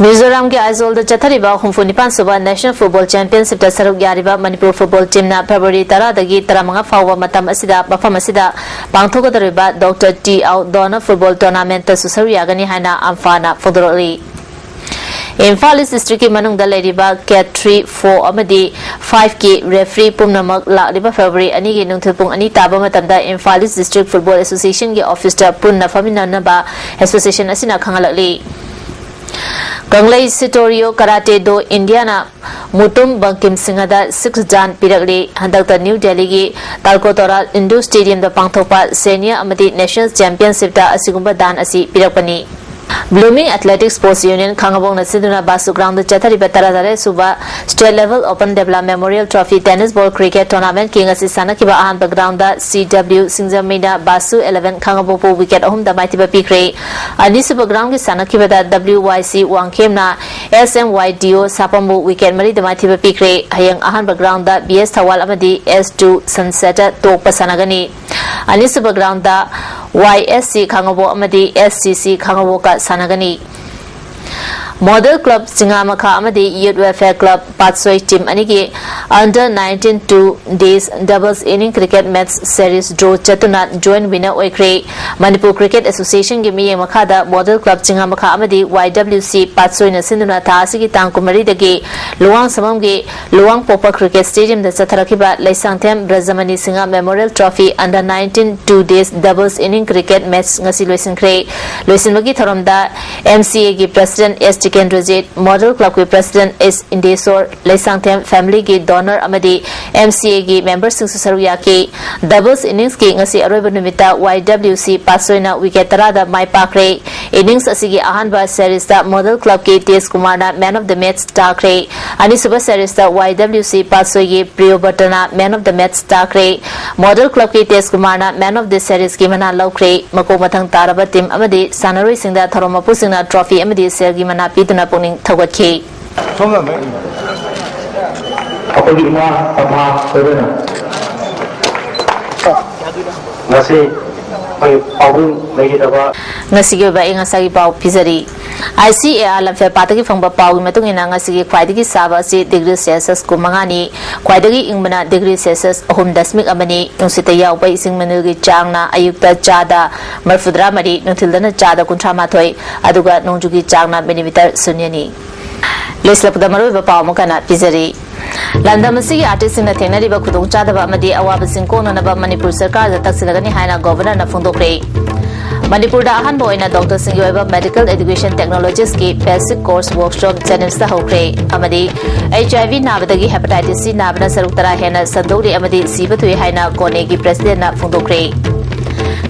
ꯃꯤꯖꯣꯔꯥꯝꯒꯤ ꯑꯥꯏꯖꯣꯜꯗ ꯆꯠꯊꯔꯤꯕ ꯍꯨꯝꯐꯨ ꯅꯤꯄꯥꯟ ꯁꯨꯕ ꯅꯦꯁꯅꯦꯜ ꯐꯨꯠꯕꯣꯜ ꯆꯦꯝꯄꯤꯌꯟꯁꯤꯞꯇ ꯁꯔꯨꯛ ꯌꯥꯔꯤꯕ ꯃꯅꯤꯄꯨꯔ ꯐꯨꯠꯕꯣꯜ ꯇꯤꯝꯅ ꯐꯦꯕ꯭ꯔꯨꯋꯥꯔꯤ ꯇꯔꯥꯗꯒꯤ ꯇꯔꯥꯃꯉꯥ ꯐꯥꯎꯕ ꯃꯇꯝ ꯑꯁꯤꯗ ꯃꯐꯝ ꯑꯁꯤꯗ ꯄꯥꯡꯊꯣꯛꯀꯗꯧꯔꯤꯕ ꯗꯣꯛꯇꯔ ꯇꯤ ꯑꯥꯎ ꯗꯣꯅ ꯐꯨꯠꯕꯣꯜ ꯇꯣꯔꯅꯥꯃꯦꯟꯠꯇꯁꯨ ꯁꯔꯨꯛ ꯌꯥꯒꯅꯤ ꯍꯥꯏꯅ ꯑꯝꯐꯥꯅ ꯐꯣꯡꯗꯣꯔꯛꯂꯤ꯫ ꯏꯝꯐꯥꯜ ꯏꯁ ꯗꯤꯁꯇ꯭ꯔꯤꯛꯀꯤ ꯃꯅꯨꯡꯗ ꯂꯩꯔꯤꯕ ꯀꯦꯠ ꯊ꯭ꯔꯤ, ꯐꯣꯔ ꯑꯃꯗꯤ ꯐꯥꯏꯚꯀꯤ ꯔꯦꯐ꯭ꯔꯤ ꯄꯨꯝꯅꯃꯛ ꯂꯥꯛꯂꯤꯕ ꯐꯦꯕ꯭ꯔꯨꯋꯥꯔꯤ ꯑꯅꯤꯒꯤ ꯅꯨꯡꯊꯤꯜ ꯄꯨꯡ ꯑꯅꯤ ꯇꯥꯕ ꯃꯇꯝꯗ ꯏꯝꯐꯥꯜ ꯏꯁ ꯗꯤꯁꯇ꯭ꯔꯤꯛ ꯐꯨꯠꯕꯣꯜ ꯑꯦꯁꯣꯁꯤꯌꯦꯁꯟꯒꯤ ꯑꯣꯐꯤꯁꯇ ꯄꯨꯟꯅ ꯐꯝꯃꯤꯟꯅꯅꯕ ꯑꯦꯁꯣꯁꯤꯌꯦꯁꯟ ꯑꯁꯤꯅ ꯈꯪꯍꯜꯂꯛꯂꯤ꯫ ꯀꯪꯂꯩ ꯁꯤꯇꯣꯔꯤꯌꯣ ꯀꯔꯥꯇꯦ ꯗꯣ ꯏꯟꯗꯤꯌꯥꯅ ꯃꯨꯇꯨꯝ ꯕꯪꯀꯤꯝ ꯁꯤꯡꯍꯗ ꯁꯤꯛꯁ ꯗꯥꯟ ꯄꯤꯔꯛꯂꯤ꯫ ꯍꯟꯗꯛꯇ ꯅ꯭ꯌꯨ ꯗꯦꯜꯂꯤꯒꯤ ꯇꯥꯜꯀꯣꯇꯣꯔꯥ ꯏꯟꯗꯣꯔ ꯁ꯭ꯇꯦꯗꯤꯌꯝꯗ ꯄꯥꯡꯊꯣꯛꯄ ꯁꯦꯅꯤꯌꯔ ꯑꯃꯗꯤ ꯅꯦꯁꯅꯦꯜ ꯆꯦꯝꯄꯤꯌꯟꯁꯤꯞꯇ ꯑꯁꯤꯒꯨꯝꯕ ꯗꯥꯟ ꯑꯁꯤ ꯄꯤꯔꯛꯄꯅꯤ꯫ ꯕ꯭ꯂꯨꯃꯤꯡ ꯑꯦꯊꯂꯦꯇꯤꯛꯁ ꯁ꯭ꯄꯣꯔꯠꯁ ꯌꯨꯅꯤꯌꯟ ꯈꯥꯉꯕꯣꯛꯅ ꯁꯤꯟꯗꯨꯅ ꯕꯥꯁꯨ ꯒ꯭ꯔꯥꯎꯟꯗ ꯆꯠꯊꯔꯤꯕ ꯇꯔꯥꯇꯔꯦꯠ ꯁꯨꯕ state level open Debala memorial trophy tennis ball cricket ꯇꯣꯔꯅꯥꯃꯦꯟꯠꯀꯤ ꯉꯁꯤ ꯁꯥꯟꯅꯈꯤꯕ ꯑꯍꯥꯟꯕ ꯒ꯭ꯔꯥꯎꯟꯗ ꯁꯤ ꯗꯕ꯭ꯂꯤꯌꯨ ꯁꯤꯡꯖꯃꯩꯅ ꯕꯥꯁꯨ ꯏꯂꯦꯚꯦꯟ ꯈꯥꯉꯕꯣꯛꯄꯨ ꯋꯤꯀꯦꯠ ꯑꯍꯨꯝꯗ ꯃꯥꯏꯊꯤꯕ ꯄꯤꯈ꯭ꯔꯦ꯫ ꯑꯅꯤꯁꯨꯕ ꯒ꯭ꯔꯥꯎꯟꯒꯤ ꯁꯥꯟꯅꯈꯤꯕꯗ ꯗꯕ꯭ꯂꯤꯌꯨ ꯋꯥꯏ ꯁꯤ ꯋꯥꯡꯈꯦꯝꯅ ꯑꯦꯁ ꯑꯦꯝ ꯋꯥꯏ ꯗꯤ ꯑꯣ ꯁꯥꯄꯝꯕꯨ ꯋꯤꯀꯦꯠ ꯃꯔꯤꯗ ꯃꯥꯏꯊꯤꯕ ꯄꯤꯈ꯭ꯔꯦ꯫ ꯍꯌꯦꯡ ꯑꯍꯥꯟꯕ ꯒ꯭ꯔꯥꯎꯟꯗ ꯕꯤ ꯑꯦꯁ ꯊꯧꯕꯥꯜ ꯑꯃꯗꯤ ꯑꯦꯁ ꯇꯨ ꯁꯟꯁꯦꯠꯇ ꯇꯣꯛꯄ ꯁꯥꯟꯅꯒꯅꯤ꯫ ꯑꯅꯤꯁꯨꯕ ꯒ꯭ꯔꯥꯎꯟꯗ ꯋꯥꯏ ꯑꯦꯁ ꯁꯤ ꯈꯥꯉꯕꯣꯛ ꯑꯃꯗꯤ ꯑꯦꯁ ꯁꯤ ꯁꯤ ꯈꯥꯉꯕꯣꯛꯀ ꯁꯥꯟꯅꯒꯅꯤ꯫ ꯃꯣꯗꯦꯜ ꯀ꯭ꯂꯕ ꯆꯤꯉꯥꯃꯈꯥ ꯑꯃꯗꯤ ꯌꯨꯠ ꯋꯦꯜꯐꯤꯌꯔ ꯀ꯭ꯂꯕ ꯄꯥꯠꯁꯣꯏ ꯇꯤꯝ ꯑꯅꯤꯒꯤ under nineteen two days doubles inning cricket match series draw ꯆꯠꯇꯨꯅ ꯖꯣꯏꯟꯠ ꯋꯤꯟꯅꯔ ꯑꯣꯏꯈ꯭ꯔꯦ꯫ ꯃꯅꯤꯄꯨꯔ ꯀ꯭ꯔꯤꯀꯦꯠ ꯑꯦꯁꯣꯁꯤꯌꯦꯁꯟꯒꯤ ꯃꯤꯠꯌꯦꯡ ꯃꯈꯥꯗ ꯃꯣꯗꯦꯜ ꯀ꯭ꯂꯕ ꯆꯤꯉꯥꯃꯈꯥ ꯑꯃꯗꯤ ꯋꯥꯏ ꯗꯕ꯭ꯂꯤꯌꯨ ꯁꯤ ꯄꯥꯠꯁꯣꯏꯅ ꯁꯤꯟꯗꯨꯅ ꯊꯥ ꯑꯁꯤꯒꯤ ꯇꯥꯡ ꯀꯨꯟꯃꯔꯤꯗꯒꯤ ꯂꯨꯋꯥꯡꯁꯪꯕꯝꯒꯤ ꯂꯨꯋꯥꯡꯄꯣꯛꯄ ꯀ꯭ꯔꯤꯀꯦꯠ ꯁ꯭ꯇꯦꯗꯤꯌꯝꯗ ꯆꯠꯊꯔꯛꯈꯤꯕ Leishangthem Brajamani Singh memorial trophy under nineteen two days doubles inning cricket match ꯉꯁꯤ ꯂꯣꯏꯁꯤꯟꯈ꯭ꯔꯦ꯫ ꯂꯣꯏꯁꯤꯟꯕꯒꯤ ꯊꯧꯔꯝꯗ ꯑꯦꯝ ꯁꯤ ꯑꯦꯒꯤ ꯄ꯭ꯔꯁꯤꯗꯦꯟꯠ ꯑꯦꯁ ꯖꯤꯀꯦꯟꯗ꯭ꯔꯖꯤꯠ, ꯃꯣꯗꯦꯜ ꯀ꯭ꯂꯕꯀꯤ ꯄ꯭ꯔꯁꯤꯗꯦꯟꯠ ꯑꯦꯁ ꯏꯟꯗꯦꯁꯣꯔ, ꯂꯩꯁꯥꯡꯊꯦꯝ ꯐꯦꯃꯤꯂꯤꯒꯤ ꯗꯣꯅꯔ ꯑꯃꯗꯤ ꯑꯦꯝ ꯁꯤ ꯑꯦꯒꯤ ꯃꯦꯝꯕꯔꯁꯤꯡꯁꯨ ꯁꯔꯨꯛ ꯌꯥꯈꯤ꯫ ꯗꯕꯜꯁ ꯏꯅꯤꯡꯁꯀꯤ ꯉꯁꯤ ꯑꯔꯣꯏꯕ ꯅꯨꯃꯤꯠꯇ ꯋꯥꯏ ꯗꯕ꯭ꯂꯤꯌꯨ ꯁꯤ ꯄꯥꯠꯁꯣꯏꯅ ꯋꯤꯀꯦꯠ ꯇꯔꯥꯗ ꯃꯥꯏ ꯄꯥꯛꯈ꯭ꯔꯦ꯫ ꯏꯅꯤꯡꯁ ꯑꯁꯤꯒꯤ ꯑꯍꯥꯟꯕ ꯁꯦꯔꯤꯁꯇ ꯃꯣꯗꯦꯜ ꯀ꯭ꯂꯕꯀꯤ ꯇꯦꯖ ꯀꯨꯃꯥꯔꯅ ꯃꯦꯟ ꯑꯣꯐ ꯗ ꯃꯦꯠꯆ ꯇꯥꯈ꯭ꯔꯦ꯫ ꯑꯅꯤꯁꯨꯕ ꯁꯦꯔꯤꯁꯇ ꯋꯥꯏ ꯗꯕ꯭ꯂꯤꯌꯨ ꯁꯤ ꯄꯥꯠꯁꯣꯏꯒꯤ ꯄ꯭ꯔꯤꯌꯣꯕ꯭ꯔꯇꯅ ꯃꯦꯟ ꯑꯣꯐ ꯗ ꯃꯦꯠꯆ ꯇꯥꯈ꯭ꯔꯦ꯫ ꯃꯣꯗꯦꯜ ꯀ꯭ꯂꯕꯀꯤ ꯇꯦꯖ ꯀꯨꯃꯥꯔꯅ ꯃꯦꯟ ꯑꯣꯐ ꯗ ꯁꯦꯔꯤꯁꯀꯤ ꯃꯅꯥ ꯂꯧꯈ꯭ꯔꯦ꯫ ꯃꯀꯣꯛ ꯃꯊꯪ ꯇꯥꯔꯕ ꯇꯤꯝ ꯑꯃꯗꯤ ꯁꯥꯟꯅꯔꯣꯏꯁꯤꯡꯗ ꯊꯧꯔꯝ ꯃꯄꯨꯁꯤꯡꯅ ꯇ꯭ꯔꯣꯐꯤ ꯑꯃꯗꯤ ꯁꯦꯜꯒꯤ ꯃꯅꯥ ꯄꯤꯗꯨꯅ ꯄꯨꯛꯅꯤꯡ ꯊꯧꯒꯠꯈꯤ꯫ ꯁꯣꯝꯅ ꯑꯃꯨꯛ ꯑꯩꯈꯣꯏꯒꯤ ꯏꯃꯥ ꯄꯟꯊꯥ ꯁꯣꯏꯗꯅ ꯉꯁꯤ ꯑꯩꯈꯣꯏꯒꯤ ꯄꯥꯎꯃꯤ ꯂꯩꯈꯤꯗꯕ ꯉꯁꯤꯒꯤ ꯑꯣꯏꯕ ꯑꯏꯪ ꯑꯁꯥꯒꯤ ꯄꯥꯎ ꯄꯤꯖꯔꯤ꯫ ꯑꯥꯏ ꯁꯤ ꯑꯦ ꯑꯥꯔ ꯂꯝꯐꯦꯜ ꯄꯥꯠꯇꯒꯤ ꯐꯪꯕ ꯄꯥꯎꯒꯤ ꯃꯇꯨꯡ ꯏꯟꯅ ꯉꯁꯤꯒꯤ ꯈ꯭ꯋꯥꯏꯗꯒꯤ ꯁꯥꯕ ꯑꯁꯤ ꯗꯤꯒ꯭ꯔꯤ ꯁꯦꯜꯁꯤꯌꯁ ꯀꯨꯟꯃꯉꯥꯅꯤ꯫ ꯈ꯭ꯋꯥꯏꯗꯒꯤ ꯏꯪꯕꯅ ꯗꯤꯒ꯭ꯔꯤ ꯁꯦꯜꯁꯤꯌꯁ ꯑꯍꯨꯝ ꯗꯁꯃꯤꯛ ꯑꯃꯅꯤ꯫ ꯅꯨꯡꯁꯤꯠꯇ ꯌꯥꯎꯕ ꯏꯁꯤꯡ ꯃꯅꯤꯜꯒꯤ ꯆꯥꯡꯅ ꯑꯌꯨꯛꯇ ꯆꯥꯗ ꯃꯔꯤꯐꯨꯇꯔꯥ ꯃꯔꯤ, ꯅꯨꯡꯊꯤꯜꯗꯅ ꯆꯥꯗ ꯀꯨꯟꯊ꯭ꯔꯥ ꯃꯥꯊꯣꯏ, ꯑꯗꯨꯒ ꯅꯣꯡꯖꯨꯒꯤ ꯆꯥꯡꯅ ꯃꯤꯂꯤꯃꯤꯇꯔ ꯁꯨꯟꯌꯅꯤ꯫ ꯂꯣꯏꯁꯤꯜꯂꯛꯄꯗ ꯃꯔꯨꯑꯣꯏꯕ ꯄꯥꯎ ꯑꯃꯨꯛ ꯍꯟꯅ ꯄꯤꯖꯔꯤ꯫ ꯂꯝꯗꯝ ꯑꯁꯤꯒꯤ ꯑꯥꯔꯇꯤꯁꯁꯤꯡꯅ ꯊꯦꯡꯅꯔꯤꯕ ꯈꯨꯗꯣꯡꯆꯥꯗꯕ ꯑꯃꯗꯤ ꯑꯋꯥꯕꯁꯤꯡ ꯀꯣꯛꯅꯅꯕ ꯃꯅꯤꯄꯨꯔ ꯁꯔꯀꯥꯔꯗ ꯇꯛꯁꯤꯜꯂꯒꯅꯤ ꯍꯥꯏꯅ ꯒꯣꯚꯔꯅꯔꯅ ꯐꯣꯡꯗꯣꯛꯈ꯭ꯔꯦ꯫ ꯃꯅꯤꯄꯨꯔꯗ ꯑꯍꯥꯟꯕ ꯑꯣꯏꯅ ꯗꯣꯛꯇꯔꯁꯤꯡꯒꯤ ꯑꯣꯏꯕ ꯃꯦꯗꯤꯀꯦꯜ ꯑꯦꯗꯨꯀꯦꯁꯟ ꯇꯦꯛꯅꯣꯂꯣꯖꯤꯁꯀꯤ ꯕꯦꯁꯤꯛ ꯀꯣꯔꯁ ꯋꯥꯔꯛꯁꯣꯞ ꯖꯦꯅꯤꯝꯁꯇ ꯍꯧꯈ꯭ꯔꯦ ꯑꯃꯗꯤ ꯑꯩꯆ ꯑꯥꯏ ꯚꯤ ꯅꯥꯕꯗꯒꯤ ꯍꯦꯄꯥꯇꯥꯏꯇꯤꯁ ꯁꯤ ꯅꯥꯕꯅ ꯁꯔꯨꯛ ꯇꯔꯥ ꯍꯦꯟꯅ ꯁꯟꯗꯣꯛꯂꯤ ꯑꯃꯗꯤ ꯁꯤꯕ ꯊꯣꯛꯏ ꯍꯥꯏꯅ ꯀꯣꯅꯦꯒꯤ ꯄ꯭ꯔꯦꯁꯤꯗꯦꯟꯠꯅ ꯐꯣꯡꯗꯣꯛꯈ꯭ꯔꯦ꯫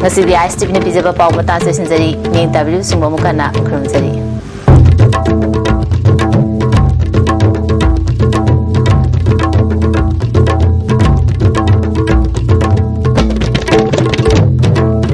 ꯉꯁꯤꯗꯤ ꯑꯥꯏ ꯑꯦꯁ ꯇꯤ ꯚꯤꯅ ꯄꯤꯖꯕ ꯄꯥꯎ ꯃꯇꯥꯡ ꯑꯁꯤꯗ ꯂꯣꯏꯁꯤꯟꯖꯔꯤ꯫ ꯅꯤꯡꯇꯥꯕꯤꯔꯤꯕꯁꯤꯡꯕꯨ ꯑꯃꯨꯛ ꯍꯟꯅ ꯈꯨꯔꯨꯝꯖꯔꯤ꯫